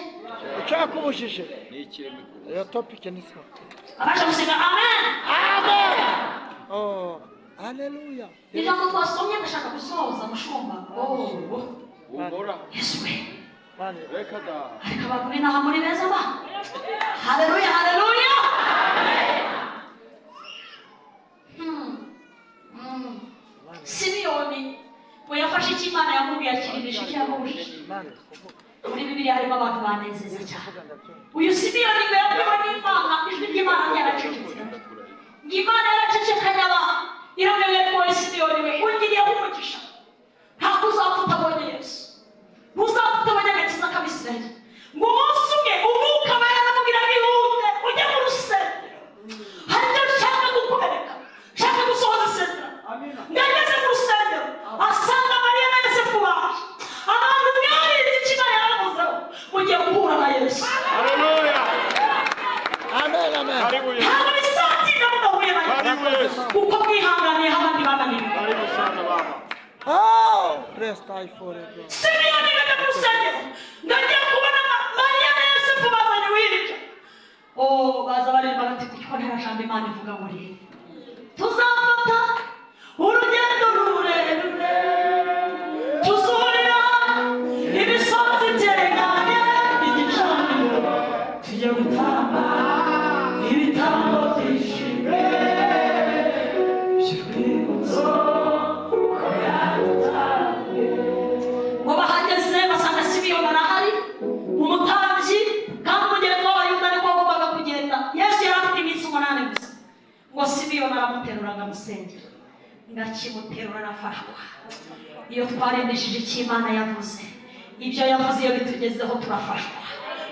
Icyo yakubujije. Ni ikirema ikubuza. Iyo topic ni sawa. Abasha gusenga, amen! Amen, oh. Haleluya. Ijambo twasomye, ndashaka gusoza, mushumba. Oh. Humura. Yesu we! Mani. Reka da. Ariko abantu b'inaha muri beza ba! Haleluya, haleluya! Simiyoni ngo yafashe icyo Imana yamubwiye, akirimisha icyo yamubujije. Mani kuvuga. Muri Bibiliya harimo abantu banezeza cyane. Kuvuga ndabyumva. Uyu Simiyoni ngo yabwiwe n'Imana, ijwi ry'Imana ryaracecetse, ngo Imana yaracecekanye abantu, iramubwira ngo: "Wowe Simiyoni we, ungiriyeho umugisha, ntabwo uzapfa utabonye Yesu, ntuzapfa utabonye agakiza k'Abisirayeli." Ngo umunsi umwe Umwuka Wera aramubwira ngo: "Ihute ujye mu rusengero, hari ibyo nshaka kukwereka, nshaka gusohoza isezerano." Ngo ageze mu rusengero asanga Mariya na Yosefu baje. Abantu mwarinze icyo Imana yaravuzeho, mugiye guhura na Yesu. Haleluya. Amen, amen. Karibu Yesu. Ntabwo bizatinda mudahuye na Yesu, Karibu Yesu. kuko mwihanganiye abandi bananiwe. Karibu sana baba. Oh, rest I forever. Simiyoni ngajya mu rusengero, ngagiye kubona Mariya na Yosefu bazanye uruhinja. Oh, baza baririmba bati: "Kuko nta jambo Imana ivuga ngo rero tuzafata urugendo rurerure, tuzurira imisozi iteganye igicaniro, tujye gutamba ibitambo byishimwe by'urwibutso ko yadutanze." Ngo bahageze basanga Simiyoni arahari, umutambyi, kandi umugenzi w'Abayuda niko wagombaga kugenda. Yesu yari afite iminsi 8 gusa. Ngo Simiyoni aramuterura ngo amusengere, ngo akimuterura arafashwa. Iyo twarembesheje icyo Imana yavuze, ibyo yavuze iyo bitugezeho turafashwa.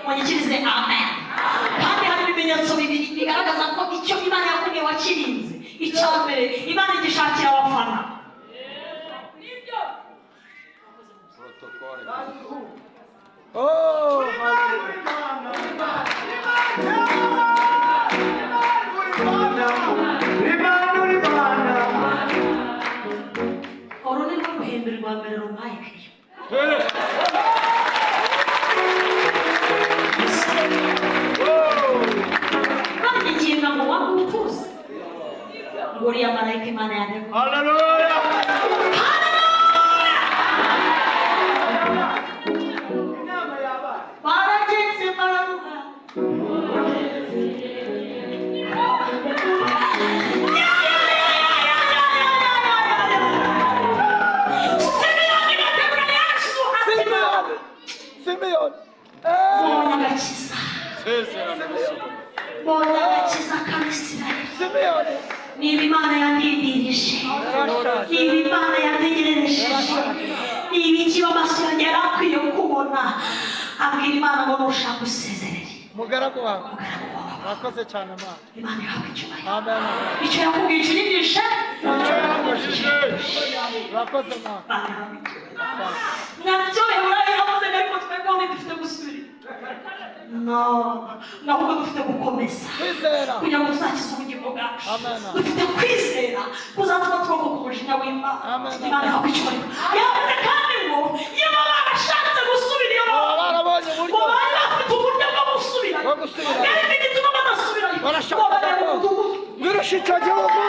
Munyikirize amen. Kandi hari ibimenyetso bibiri bigaragaza ko icyo Imana yakubwiye wakirinze. Icya mbere, Imana igishakira abafana. Protocole. Oh, hallelujah. Uru ni rwo ruhimbi rwa mbere rumpaye kiriyo. Banyiginga ngo wamutuze, ngo uriya marayika Imana yanteguye. Haleluya. Baragenze bararuha. Simiyoni gaterura Yesu ati: Simeon. Simeon. "Mbonye agakiza, Sezerano risohoye. mbonye agakiza k'Abisirayeli." Simeon. Niba Imana yandindirije, niba Imana yantegerereje, niba ikiba amaso yanjye yari akwiye kubona, abwira Imana ngo: "Nushaka usezerere Mugaragu wawe. umugaragu wawe." Murakoze cyane, Mana. Imana ihabwe icyubahiro. Amen. Icyo yakubwiye ukiririshe. Icyo yakubujije. Murakoze, Mana. Imana ihabwe icyubahiro. Mwabyohewe yavuze, ariko twebweho ntidufite gusubira, no, ahubwo dufite gukomeza Kwizera. kugira ngo tuzakize ubugingo bwacu. Amen. Dufite kwizera kuzatuma turokoka umujinya w'Imana. Amen. Imana ihabwe icyubahiro. Yavuze kandi ngo iyo baba barashatse gusubira iyo Baba barabonye uburyo. ngo bari bafite uburyo bwo gusubirayo. Bwo gusubirayo. Yari igituma badasubirayo, Barashaka ngo bajya mu mudugudu. Mwirusha icyo gihugu.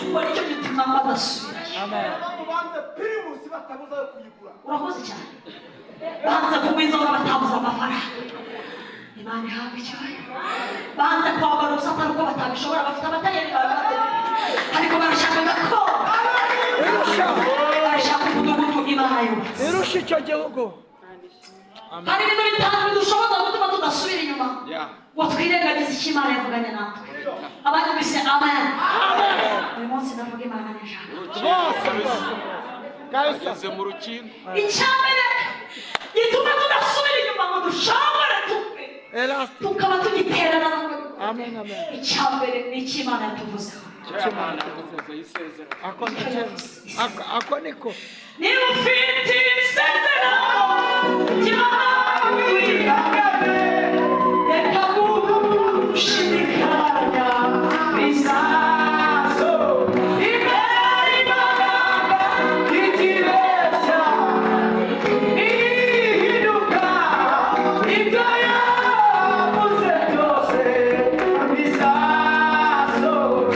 Ngo nicyo gituma badasubirayo. Amen. Bamubanze Primus batabuza yo kuyigura. Urakoze cyane. Banze kunywa inzoga batabuze amafaranga. Imana ihabwa icyubahiro. Banze kwambara ubusa atari uko batabishobora, bafite abatayeri barabategura, ariko barashaka gakondo. Irusha. Barashaka umudugudu Imana yubatse. Irusha icyo gihugu. Hari ibintu bitanu bidushoboza gutuma tudasubira inyuma Yeah. ngo twirengagize icyo Imana yavuganye natwe. Abanyumvise amen. Uyu munsi ndavuga Imana nishaka. Rwose rwose. Kabisa. Ageze mu rukingo. Icya mbere gituma tudasubira inyuma ngo dushobore tupfe, Elastic. tukaba tugiterana, Amen, amen. icya mbere ni icyo Imana yatuvuzeho. Chairman yavuze isezerano. Ako nicyo. Ako niko. Niba ufite isezerano ry'Imana, reka gushidikanya bizazo imbere Imana Ikibeshya ihinduka, ibyo yavuze byose bizasohora.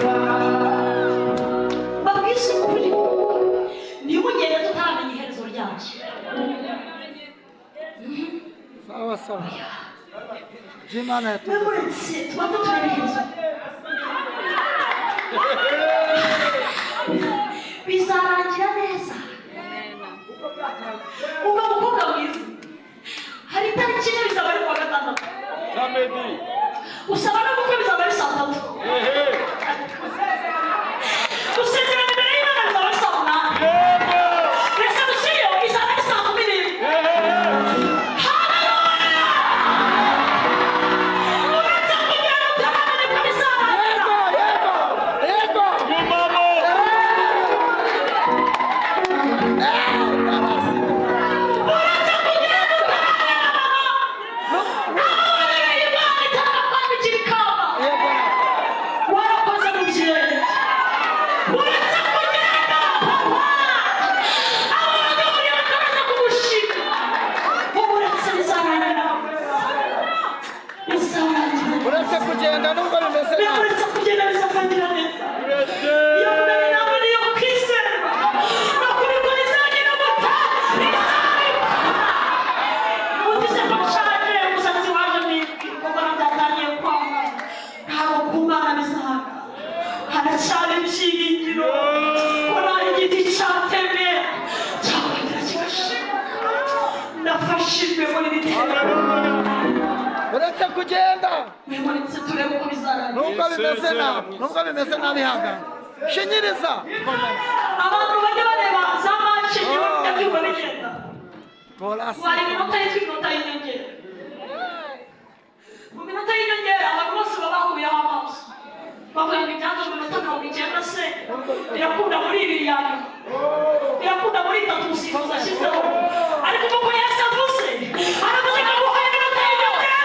Sawa. By'Imana yatugezeho. Muretse tubanze turabiheza, bizarangira neza. Uba mukobwa mwiza, hari itariki imwe bizaba ari kuwa gatandatu. Samedi. Usaba n'ubukwe bizaba ari saa 3. Ehe. Gusezerana imbere y'Imana bizaba ari saa 8. Yego. Reception izaba ari saa 11. Ehe. Haleluya! Uretse kugira ngo utabana nibwo bizarangira. Yego, yego, yego. Gumamo. Uretse kugira ngo utabana na mama, ababarera Imana itarakwambikira ikamba. Yego. Warakoze mubyeyi. Uretse kugenda papa, abo bagaburiye bakabaza kugushima. Uretse bizarangira, bizarangira. Uretse kugenda nubwo bimeze nabi. Uretse kugenda bizarangira neza. Uretse. Iyo kumenya nawe niyo kwizerwa no kubikora izagira amata izabikora. Uvuze ko nshaje, umusatsi waje mwinshi, mbona byatangiye kwanga. Ntabwo ku Mana bizaga, haracyari ibyiringiro ko nta igiti cyatemwe cyakongera kigashibuka. Nafashijwe muri iri terambere. Uretse kugenda Mwimuretse turebe uko bizarangira. nubwo bimeze nabi, nubwo bimeze nabi, ihangane. Shinyiriza. Komera. Abantu bajya bareba za match niba bitabyumva bigenda. Gorasi. Wari iminota yitwa iminota y'inyongera. Mu minota y'inyongera abantu bose baba bahuyeho amaso, bavuga ngo ibyanze mu minota 90 se birakunda muri ibiri ya nyuma, birakunda muri itatu umusifuzi ashyizeho. Ariko kuko Yesu avuze, aravuze ngo aguhaye iminota y'inyongera,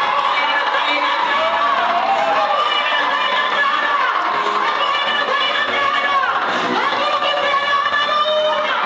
aguhaye iminota y'inyongera, aguhaye iminota y'inyongera, aguhaye iminota y'inyongera. Haguruka imbere, haleluya!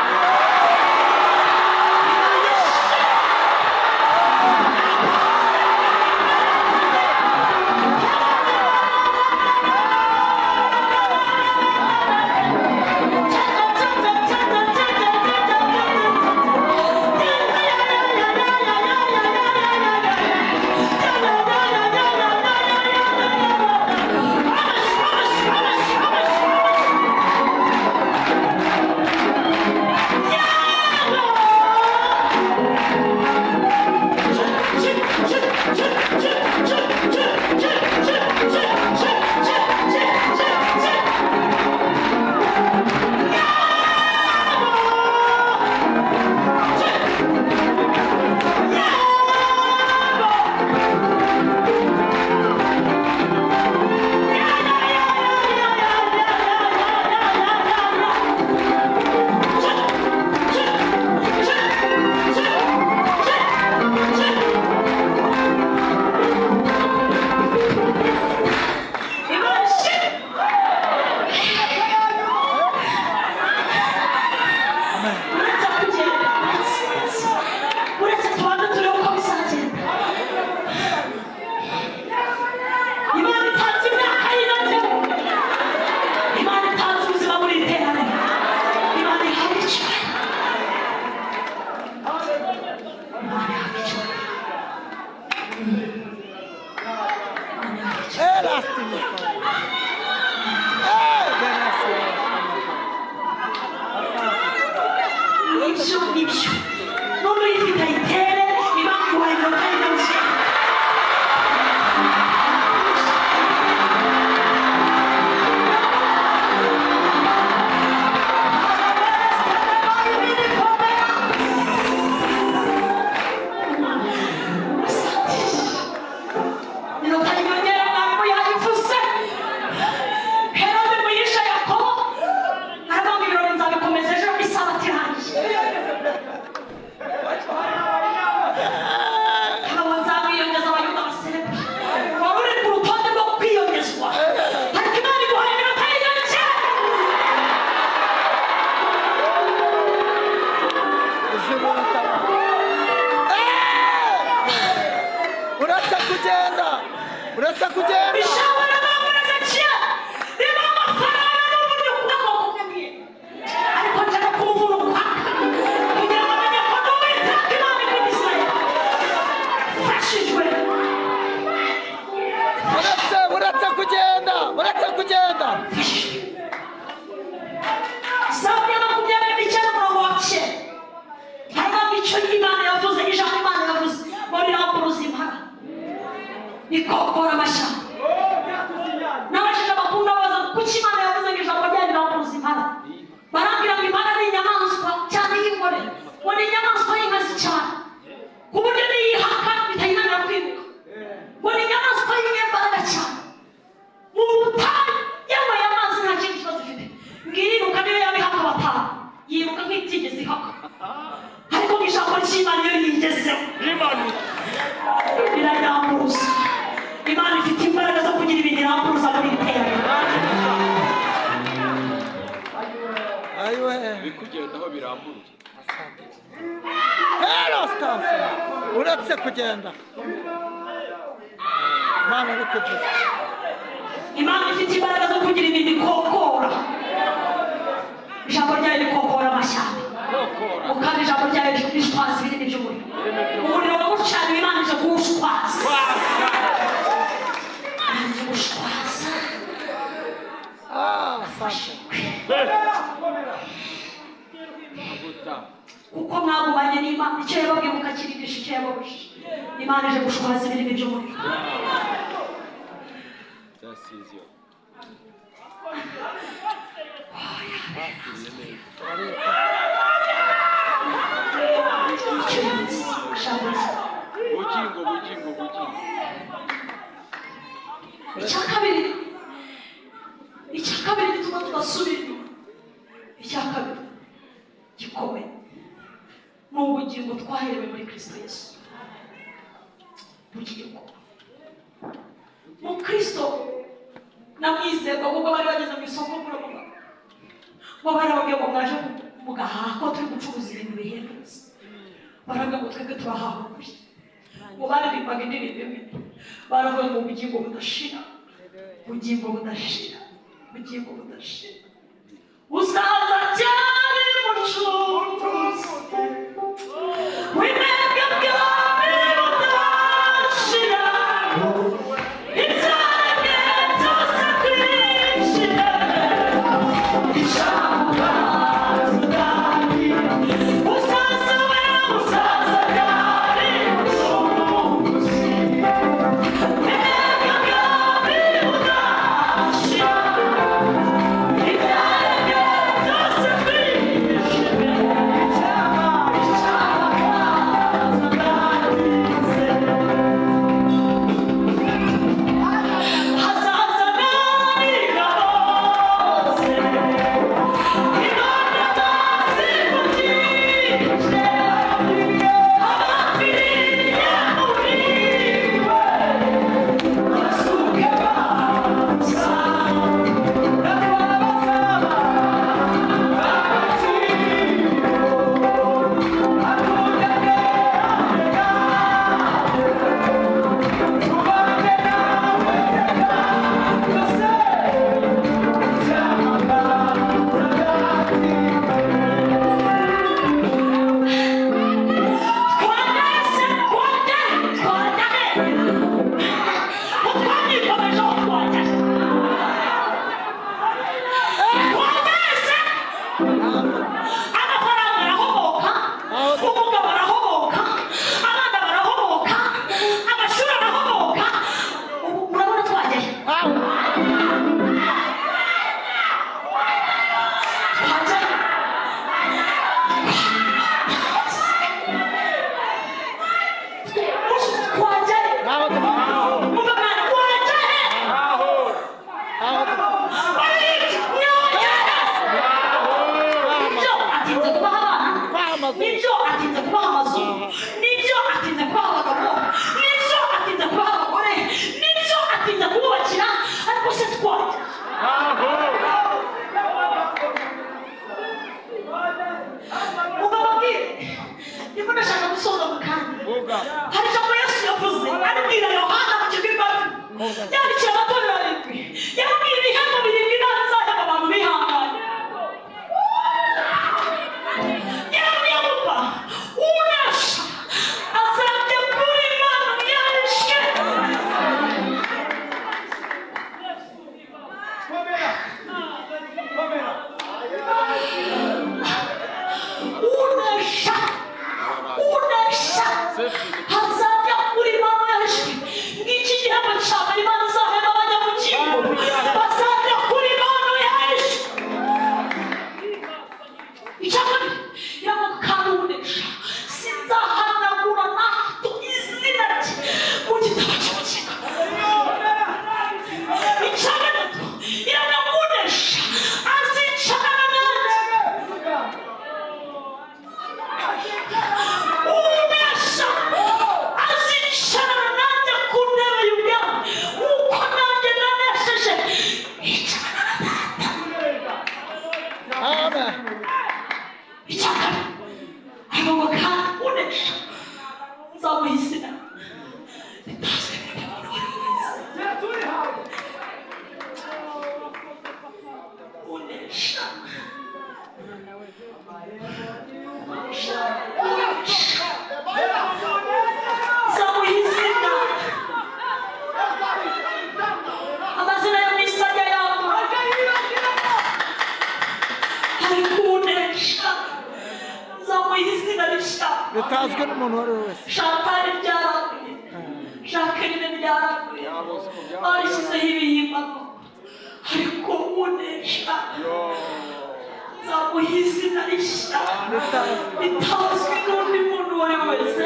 Hero stasi uretse kugenda Imana iri kuvuza. Imana ifite imbaraga zo kugira ibintu ikokora. Ijambo ryayo rikokora amashyamba, kandi ijambo ryayo rishwaza ibinini by'umuriro. Umuriro wagucaniwe, Imana ije kuwushwaza, Imana ije gushwaza. Ah, asante. Kuko mwagumanye n'Imana, icyo yababwiye mukakirigisha, icyo yababujije, Imana ije gushwaza ibinini by'umuriro. Icyo yavuze, ijambo rye. Bugingo, bugingo, bugingo. Icya kabiri gituma tudasubira inyuma, icya kabiri gikomeye, ni ubugingo twaherewe muri Kristo Yesu. Bugingo mu Kristo namwizerwa, kuko bari bageze mu isoko, muravuga ngo barababwiye ngo mwaje mugahaha ko turi gucuruza ibintu bihendutse? Baravuga ngo twebwe turahaha ukuri. Ngo baririmbaga indirimbo imwe, baravuga ngo ubugingo budashira, ubugingo budashira, ubugingo budashira, uzaza cyane mucunguzi w'intege bwawe budashira, ibyaremwe byose twishime, uzaza we, uzaza cyane mucunguzi w'intege bwawe budashira, ibyaremwe byose twishime. Hazaza n'abigabo bose, Imana zivugije, abapfiriye muri we, basuke baza, Twageze, twageze, twageze. Twagikomejeho, twageze. Twageze. Amafaranga arahoboka, umugabo arahoboka, abana barahoboka, amashuri arahoboka. Ubu urabona twageze. Twageze. Twajyayo. Aho dufite. Umva mwana, twajyayo. Aho dufite. Nibyo atinze kubaha abana, Twahamaze. nibyo atinze kubaha amazu, nibyo atinze kubaha abagabo, nibyo atinze kubaha abagore, nibyo atinze kububakira, ariko se twajya? Umva babwire, niko ndashaka gusoza mu kanya. Hari ijambo Yesu yavuze aribwira Yohana mu kigo iwacu, yandikira amatorero arindwi, yamubwiye ibihembo birindwi Imana izahemba abantu bihanganye. Yarabwiye ngo unesha azajya kuri Imana yarishwe. Unesha, unesha hazajya kuri Imana yarishwe. Ngiki gihembo cya mbere Imana izahemba abanyabugingo, bazajya kuri Imana yarishwe. Icya kabiri iravuga kandi unesha sinzahanagura na hato izina rye mu gitabo cy'ubugingo. Icya gatatu iravuga unesha Unesha, unesha nzamuha izina, amazina yo mu isi ajya yandura, ariko unesha nzamuha izina rishya Bitazwi n'umuntu uwo ari we wese. Shantari ryaranduye, Jacqueline ryaranduye, barishyizeho ibihimbano, ariko unesha nzamuha izina rishya ritazwi n'undi muntu uwo ari we wese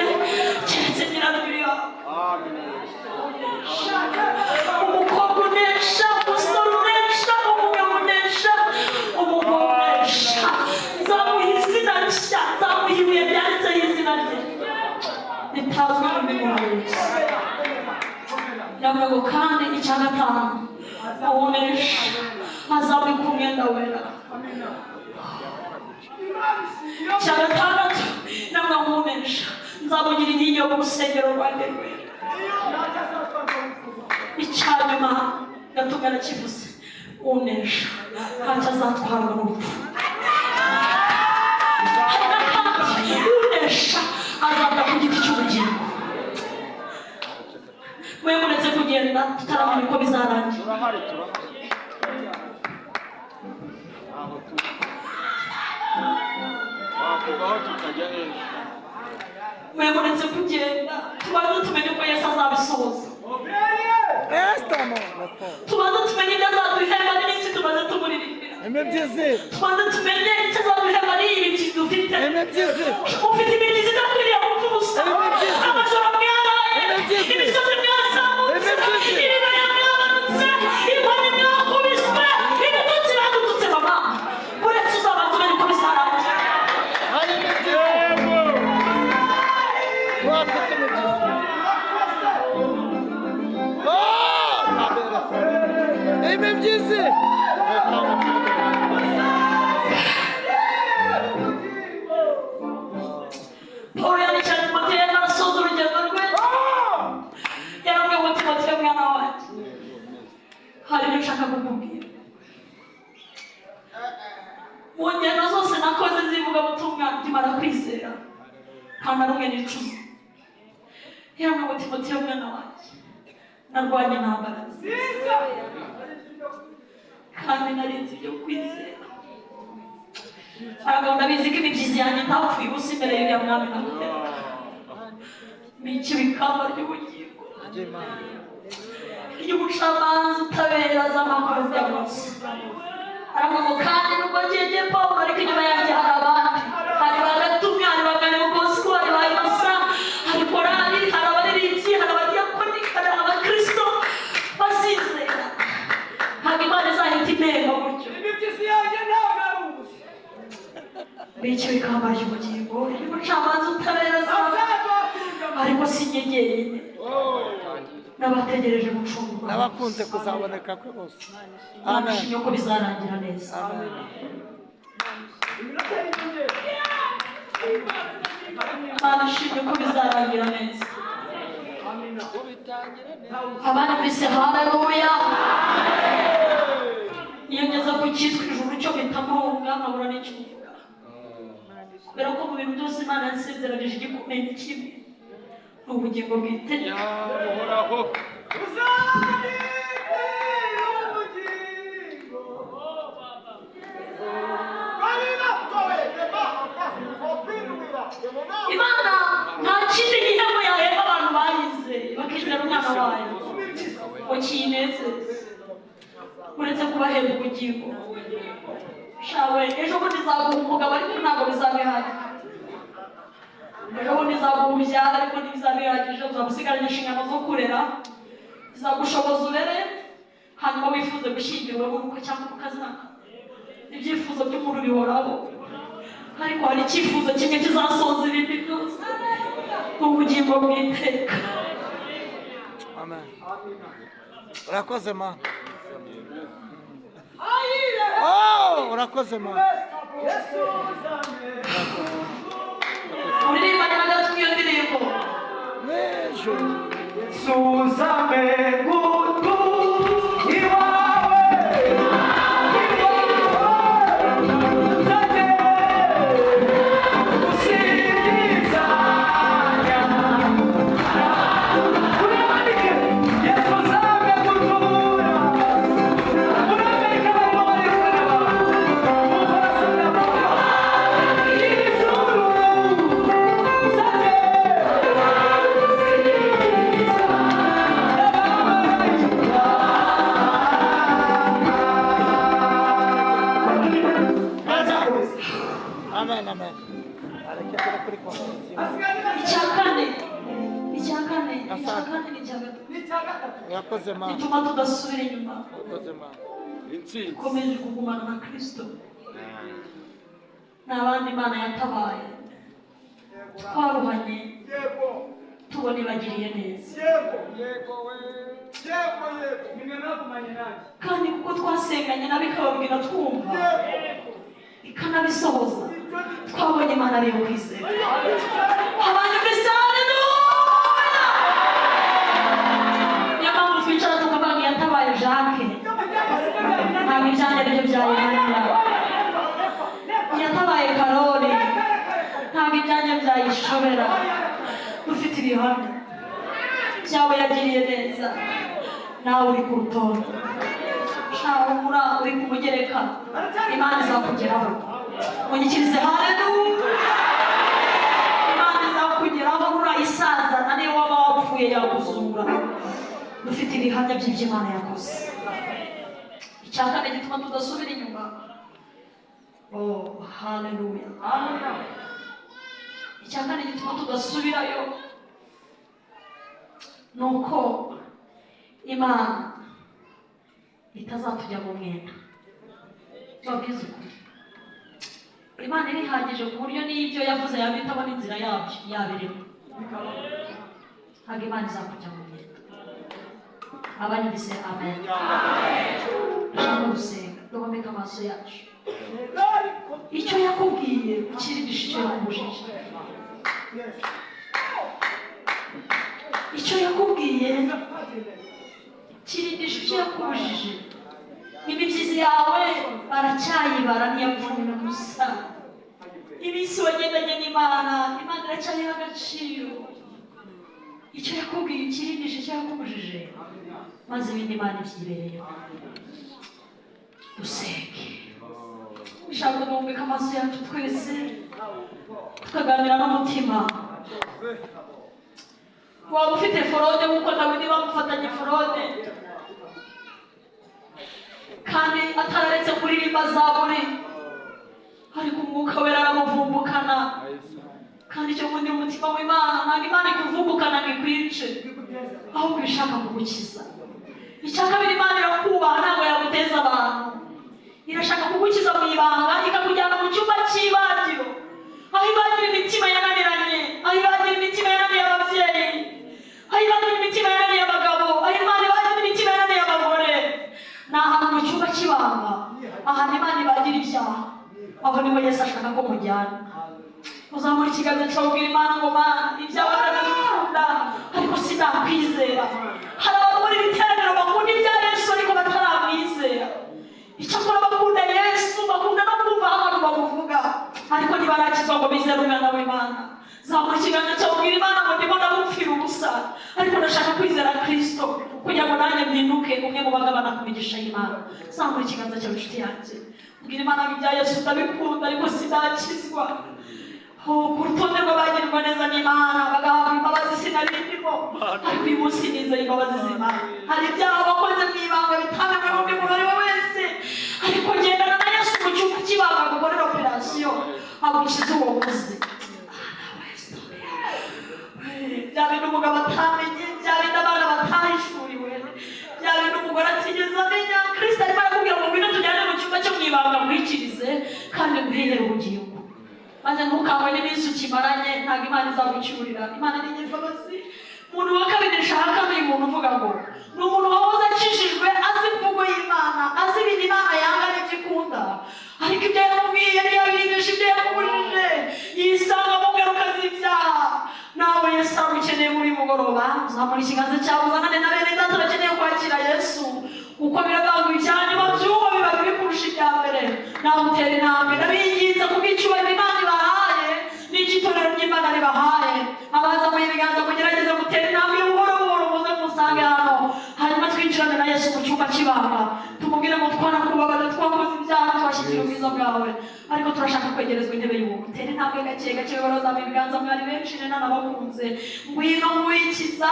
keretse nyiraryo. Umukobwa unesha, umusore unesha, umugabo unesha, umugore unesha, nzamuha izina rishya, nzamuha ibuye ryanditseho izina rye ritazwi n'undi muntu wese. Ndavuga ngo kandi icya gatanu, unesha azambika umwenda wera. Icya gatandatu, ndavuga ngo unesha nzamugira inkingi yo mu rusengero rwanjye rwera. Icya nyuma gatumwa nakivuze, unesha ntacyo azatwarwa n'urupfu. Hari n'akandi, unesha azava ku giti cy'ubugingo. Mwe muretse kugenda tutaramenya uko bizarangira. Turahari, turahari, ntaho turi. Wakuvaho tukajya heza. Mwe muretse kugenda, tubanze tumenye uko Yesu azabisohoza. Estamo. Tubanze tumenye ibyo azaduhemba n'iminsi tumaze tumuririmbira. Imibyizi. Tubanze tumenye icyo azaduhemba n'iyi mibyizi dufite. Imibyizi. Ufite imibyizi idakwiriye gupfa ubusa. Imibyizi. Amajoro mwaraye, Imibyizi. imisozi mwazamutse, Imibyizi. ibibaya mwamanutse, inkoni mwakubiswe, ibitutsi badututse, mama, uretse uzabanza umenye uko bizarangira. Hari imibyizi. Wafite imibyizi. Oh, ntabere. Imibyizi. Pawulo yandikiye Timoteyo yarimo arasoza urugendo rwe, yaramubwiye ngo: "Timoteyo mwana wanjye, hari ibyo nshaka kukubwira. Mu ngendo zose nakoze z'ivugabutumwa nkimara kwizera, nta na rumwe nicuza." Yaramubwiye ngo: "Timoteyo mwana wanjye, narwanye intambara nziza kandi narinze ibyo kwizera." Aragabo, ndabizi ko imibyizi yanjye itapfuye ubusa imbere y'uriya mwami nakoreraga. Mbikiwe ikamba ry'ubugingo ry'ubucamanza utabera z'amakuru bya munsi. Aravuga ngo kandi nubwo ngiye Pawulo, ariko inyuma yanjye hari abandi, hari ba Gatumwa, hari ba Bosco, hari ba Innocent, hari korali, hari abaririmbyi, hari abadiyakoni, hari abakristo bazizera. Ntabwo Imana izahita impemba gutyo. Imibyizi yanjye ntabwo ari ubusa. Mbikiwe ikamba ry'ubugingo ry'ubucamanza utabera z'amakuru, Azabakunda. ariko si njye jyenyine, n'abategereje gucungurwa. N'abakunze kuzaboneka kwe bose. Amen. Nashimye ko bizarangira neza. Amen. Iminota y'inyongera. Imana ishimye ko bizarangira neza. Abandi mwese, haleluya! Iyo ngeze ku cyitwa ijuru cyo mpita mpunga, nkabura n'icyo mvuga, kubera ko mu bintu byose Imana yansezeranije, igikomeye ni kimwe, ni ubugingo bw'iteka. Buhoraho. Uzaninde ubugingo. Imana nta kindi gihembo yahemba abantu bayizeye, bakizera umwana wayo, ngo kiyinezeze uretse kubahemba ubugingo. Shawe, ejo bundi izaguha umugabo, ariko ntabwo bizabihagije. Ejo bundi izaguha ubyara, ariko ntibizabihagije, uzaba usigaranye inshingano zo kurera. Izagushoboza urere, hanyuma wifuze gushyingirwa n'ubukwe cyangwa umukazana. Ibyifuzo by'umuntu bihoraho, ariko hari icyifuzo kimwe kizasoza ibindi byose, ni ubugingo bw'iteka. Amen. Urakoze, Mana. Oh, urakoze, Mana. Yesu uzane. Uririmbane na gato iyo ndirimbo. Mw'ijuru. Yesu uzame gutu iwawe iwawe. Amen, amen. Arekere kuri konferensi. Icya kane, icya kane, icya kane ni icya gatatu. N'icya gatatu. Urakoze Mana. Gituma tudasubira inyuma, Urakoze Mana. Intsinzi. Dukomeje kugumana na Kristo. Ni abandi Imana yatabaye, twaruhanye, Yego. tubona ibagiriye neza. Yego. Yego we. Yego, yego. Nimwe mwagumanye nanjye. Kandi kuko twasenganye nabo ikababwira twumva, Yego. ikanabisohoza, Ibyo ni twabonye Imana ariyo kwizera. Abantu mbese, haleluya! Niyo mpamvu twicara tukavuga ngo yatabaye Jacques, ntabwo ibyanjye aribyo byayinanira. Yatabaye Karori, ntabwo ibyanjye byayishobera. Dufite ibihamya byawe yagiriye neza, nawe uri ku rutonde. Shaho humura, uri ku mugereka, Imana izakugeraho. Munyikirize haleluya! Imana izakugeraho, nurayisazana niyo waba wapfuye yaguzura. Dufite ibihamya by'ibyo Imana yakoze. Icya kane gituma tudasubira inyuma, oh haleluya, icya kane gituma tudasubirayo ni uko Imana itazatujya mu mwenda. Babwize ukuri, Imana irihagije ku buryo n'ibyo yavuze yabitamo n'inzira yabyo yabirimo. Ntabwo Imana izakujya mu mwenda. Abanyumvise, amen. Ndashaka gusenga, duhomeke amaso yacu. Icyo yakubwiye ukirindisha icyo yakubujije. Icyo yakubwiye kirindisha icyo yakubujije. Imibyizi yawe baracyayibara, ntiyapfuye gusa. Iminsi wagendanye n'Imana, Imana iracyayiha agaciro. Icyo yakubwiye ukirindisha icyo yakubujije, maze ibindi Imana ibyibereyeho. Dusenge. Ushaka guhumeka amaso yacu twese, tukaganira n'umutima. Waba ufite fraude nk'uko Dawidi bamufatanye fraude kandi atararetse kuririmba zaburi, ariko Umwuka Wera aramuvumbukana. Kandi icyo nkundira umutima w'Imana, ntabwo Imana ikuvumbukana ngo ikwice, ahubwo ishaka kugukiza. Icya kabiri, Imana irakubaha, ntabwo yaguteza abantu. Irashaka kugukiza mu ibanga, ikakujyana mu cyumba cy'ibagiro, aho ibagira imitima yananiranye, aho ibagira imitima yananiye ababyeyi, aho ibagira imitima yananiye abagabo, aho Imana ibagira imitima yananiye abagore. Ni ahantu mu cyumba cy'ibanga, ahantu Imana ibagira ibyaha. Aho niho Yesu ashaka ko mujyana. Uzamura ikiganza cyawe, ubwira Imana ngo: "Mana, ibyawe ndabikunda, ariko sinakwizera." Hari abantu muri iri teraniro bakunda ibya Yesu ariko bataramwizera. Icyakora bakunda Yesu, bakunda no kumva abantu bamuvuga, ariko ntibarakizwa ngo bizere umwana w'Imana. Zamura ikiganza cyawe, ubwira Imana ngo: "Ndimo ndamupfira ubusa, ariko ndashaka kwizera Kristo kugira ngo nanjye mpinduke umwe mu bagabana ku migisha y'Imana." Zamura ikiganza cyawe, inshuti yanjye, ubwira Imana ngo: "Ibya Yesu ndabikunda, ariko sinakizwa. Oh, ku rutonde rw'abagirirwa neza n'Imana bagahabwa imbabazi sinari ndimo, ariko uyu munsi nizeye imbabazi z'Imana." Hari ibyaha wakoze mu ibanga bitamenwe n'undi muntu uwo ari we wese, ariko gendana na Yesu mu cyumba cy'ibanga, gukorera operasiyo, agukize uwo muzi. Bya bintu umugabo atamenye, bya bintu abana batahishuriwe, bya bintu umugore atigeze amenya, Kristo arimo arakubwira ngo: "Ngwino tujyane mu cyumba cyo mu ibanga, nkwikirize kandi nguhihere ubugingo." Maze ntukangwe n'iminsi ukimaranye, ntabwo Imana izagucyurira. Imana ni nyir'imbabazi. Umuntu wa kabiri nshaka ni umuntu uvuga ngo ni umuntu wahoze akijijwe, azi imvugo y'Imana, azi ibintu Imana yanga n'ibyo ikunda, ariko ibyo yamubwiye ntiyabirindisha ibyo yamubujije, yisanga mu ngaruka z'ibyaha. Nawe Yesu aragukeneye muri mugoroba. Uzamura ikiganza cyawe, uzanane na bene data bakeneye kwakira Yesu, kuko biravuga ngo ibya nyuma by'uwo biba bibi kurusha ibya mbere. Nawe utera intambwe. Ndabinginze kubw'icyubahiro Imana ibahaye n'icy'itorero ry'Imana ribahaye, abazamuye ibiganza mugerageze gutera intambwe buhoro buhoro, muze musange hano, hanyuma twinjirane na Yesu mu cyumba cy'ibanga, tumubwire ngo: "Twarakubabaje, twakoze ibyaha, twashyikira ubwiza bwawe, ariko turashaka kwegerezwa intebe y'ubuntu." Tera intambwe gake gake, barazamura ibiganza, mwari benshi, nanabakunze. Ngwino ngwikiza,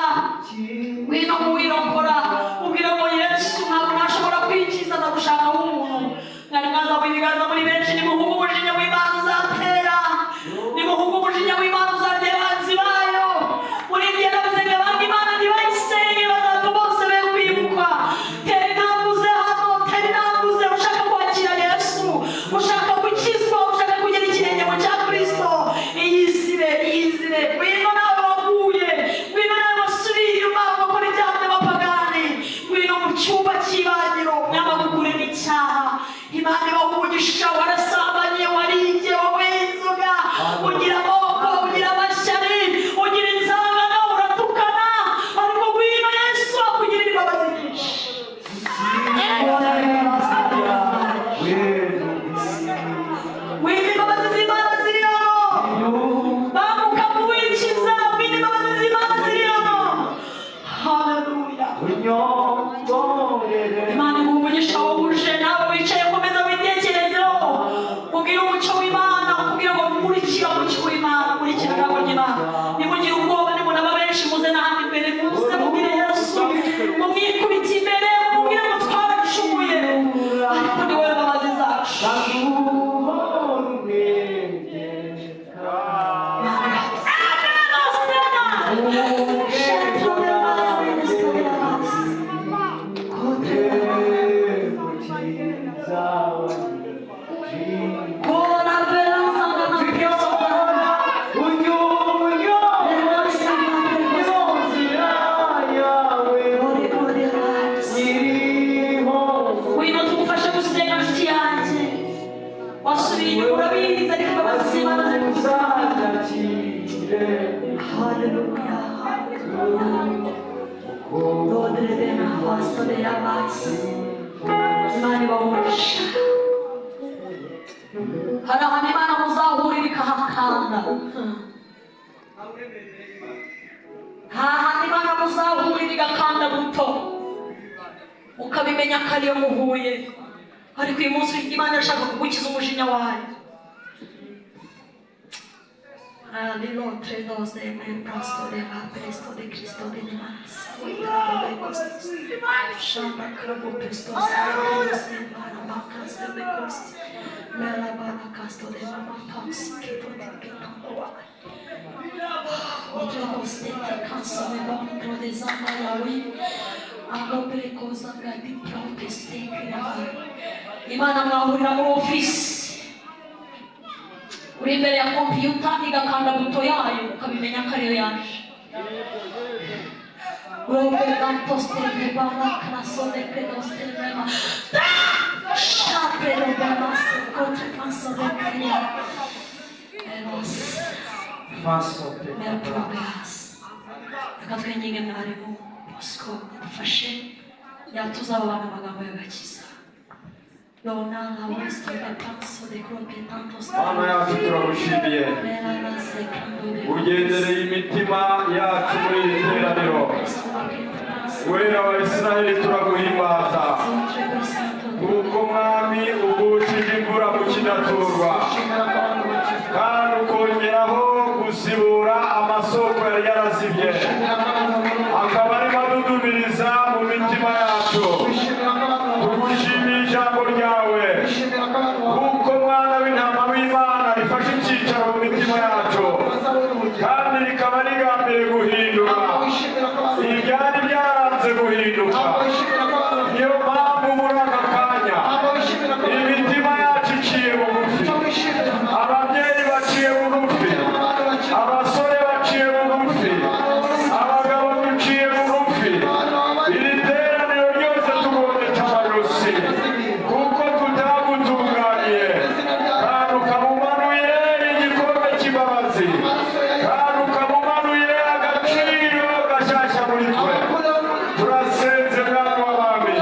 ngwino muwirokora, ubwire ngo: "Yesu, ntabwo nashobora kwikiza, ndagushaka w'umuntu." Mwari mwazamuye ibiganza muri benshi, nimuhuge umujinya w'Imana uzatera. Imana ibaha umugisha. Warasambanye, waribye, wanyweye inzoga, ugira amoko, ugira amashyari, ugira inzangano, uratukana, ariko ngwino Yesu akugirira imbabazi nyinshi. Wima imbabazi z'Imana ziri hano. Banguka muwikiza, wima imbabazi z'Imana ziri hano. Haleluya. Imana iguha umugisha wuje. Nawe wicaye, komeza witekerezeho, ubwire umucyo w'Imana, ubwire ngo nkurikira umucyo w'Imana, nkurikira ijambo ry'Imana. Nimugire ubwoba, nimunaba benshi, muze n'ahandi imbere, muze mubwire Yesu, mumwikubite imbere, mubwire ngo twaracumuye, ariko ni wowe mbabazi zacu. Ngwino tugufashe gusenga, nshuti yanjye. Wasubiye inyuma, urabizi, ariko imbabazi z'Imana ziri kugusanga. Haleluya, haleluya. Lodre bena fasto de yabas. Imana ibaha umugisha. Hari ahantu Imana muzahurira ikahakanda. Nta hantu Imana muzahurira igakanda buto, ukabimenya ko ariyo muhuye. Ariko uyu munsi Imana irashaka kugukiza umujinya wayo. Imana mwahurira muri ofisi, uri imbere ya kompiyuta, igakanda buto yayo, ukabimenya ko ariyo yaje. Reka twinginge mwarimu Bosco adufashe yatuza abo bana amagambo y'agakiza. Mana yacu, turagushimiye, ugendereye imitima yacu muri iri teraniro. Wera wa Isiraheli, turaguhimbaza kuko, Mwami, ugushije imvura mu kidaturwa, kandi ukongeraho gusibura amasoko yari yarazibye, akaba arimo adudubiriza mu mitima yacu. Tugushimiye ijambo ryawe kuko, Mwana w'intama w'Imana, rifashe icyicaro mu mitima yacu, kandi rikaba rigambiriye guhindura ibyari byaranze guhinduka. Niyo mpamvu muri aka kanya imitima yacu iciye bugufi, ababyeyi baciye bugufi, abasore baciye bugufi, abagabo duciye bugufi, iri teraniro ryose tugondetse amajosi kuko tutagutunganiye, kandi ukaba umanuye igikombe cy'imbabazi, kandi ukaba umanuye agaciro gashyashya muri twe. Turasenze, Mwami w'abami,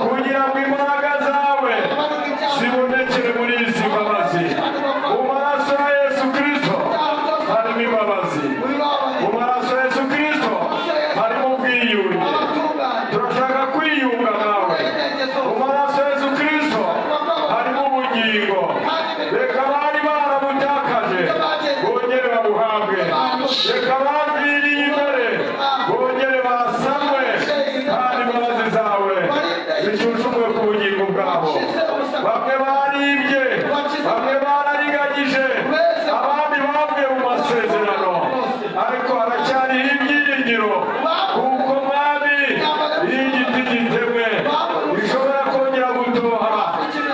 kugira ngo imbaraga zawe zibonekere muri izi mbabazi. Mu maraso ya Yesu Kirisito harimo imbabazi, mu maraso ya Yesu Kirisito harimo ubwiyunge. Turashaka kwiyunga nawe. Mu maraso ya Yesu Kirisito harimo ubugingo. Reka abari barabutakaje bongere babuhabwe, reka abaviriye imbere bongere basamwe, kandi imbabazi zawe zishyushyumwe ku bugingo bwabo. Bamwe baribye, bamwe barariganyije, abandi bavuye mu masezerano, ariko haracyariho ibyiringiro kuko, Mwami, iyo igiti gitemwe gishobora kongera gutoha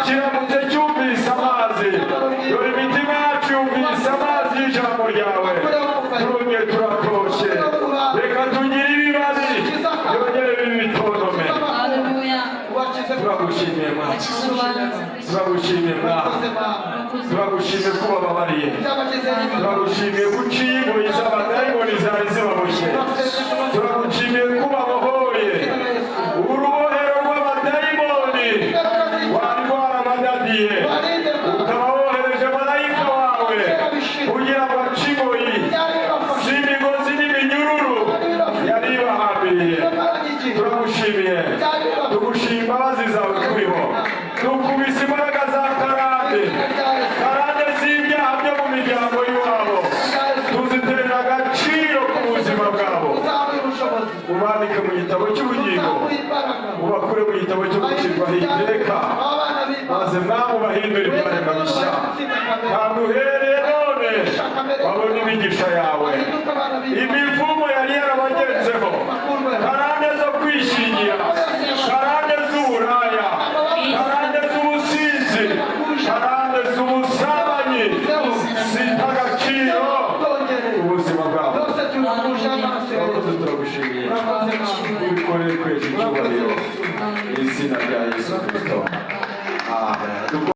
kiramutse cyumvise amazi. Dore imitima yacu yumvise amazi y'ijambo ryawe, turongeye turatoshye. Reka tugire ibibabi byongere bibe ibitonome. Haleluya. Turagushimiye, Mwami. Akiza urubanza. Turagushimiye Mwami. Urakoze Mana. Turagushimiye ko ubababariye. Ibyabagezeho imbaraga. Turagushimiye ko uciye ingoyi z'abadayimoni zari zibaboshye. Turagushimiye ko ubabohoye urubohero rw'abadayimoni wari warabadadiye, ukaba wohereje marayika wawe kugira ngo ace ingoyi Byari bibafashe. z'imigozi n'iminyururu yari ibahambiriye. Bamaranye igihe. Turagushimiye, tugushima imbabazi zawe turiho. Dukubise imbaraga za karande, karande z'ibyaha byo mu miryango y'iwabo, tuziterera agaciro ku buzima bwabo. Uzamuye ubushobozi. Ubandike mu gitabo cy'ubugingo, Uzamuye imbaraga. ubakure mu gitabo cyo gucirwaho iteka, Abana b'Imana. maze mwami ubahindure ibyaremwe bishya. Kandi uhereye none babone imigisha yawe. Bahinduke abana b'Imana. Imivumo yari yarabagenzeho, karande zo kwishingira, karande z'uburaya, karande z'ubusinzi, karande z'ubusambanyi, zita agaciro Twongereye. ubuzima bwabo. Byose tubikuje amaso ya Turakoze, Yesu. turagushimiye. Urakoze Mana. Ubikorere kwezi Urakoze icyubahiro Yesu. mu izina rya Yesu Kirisito, amen.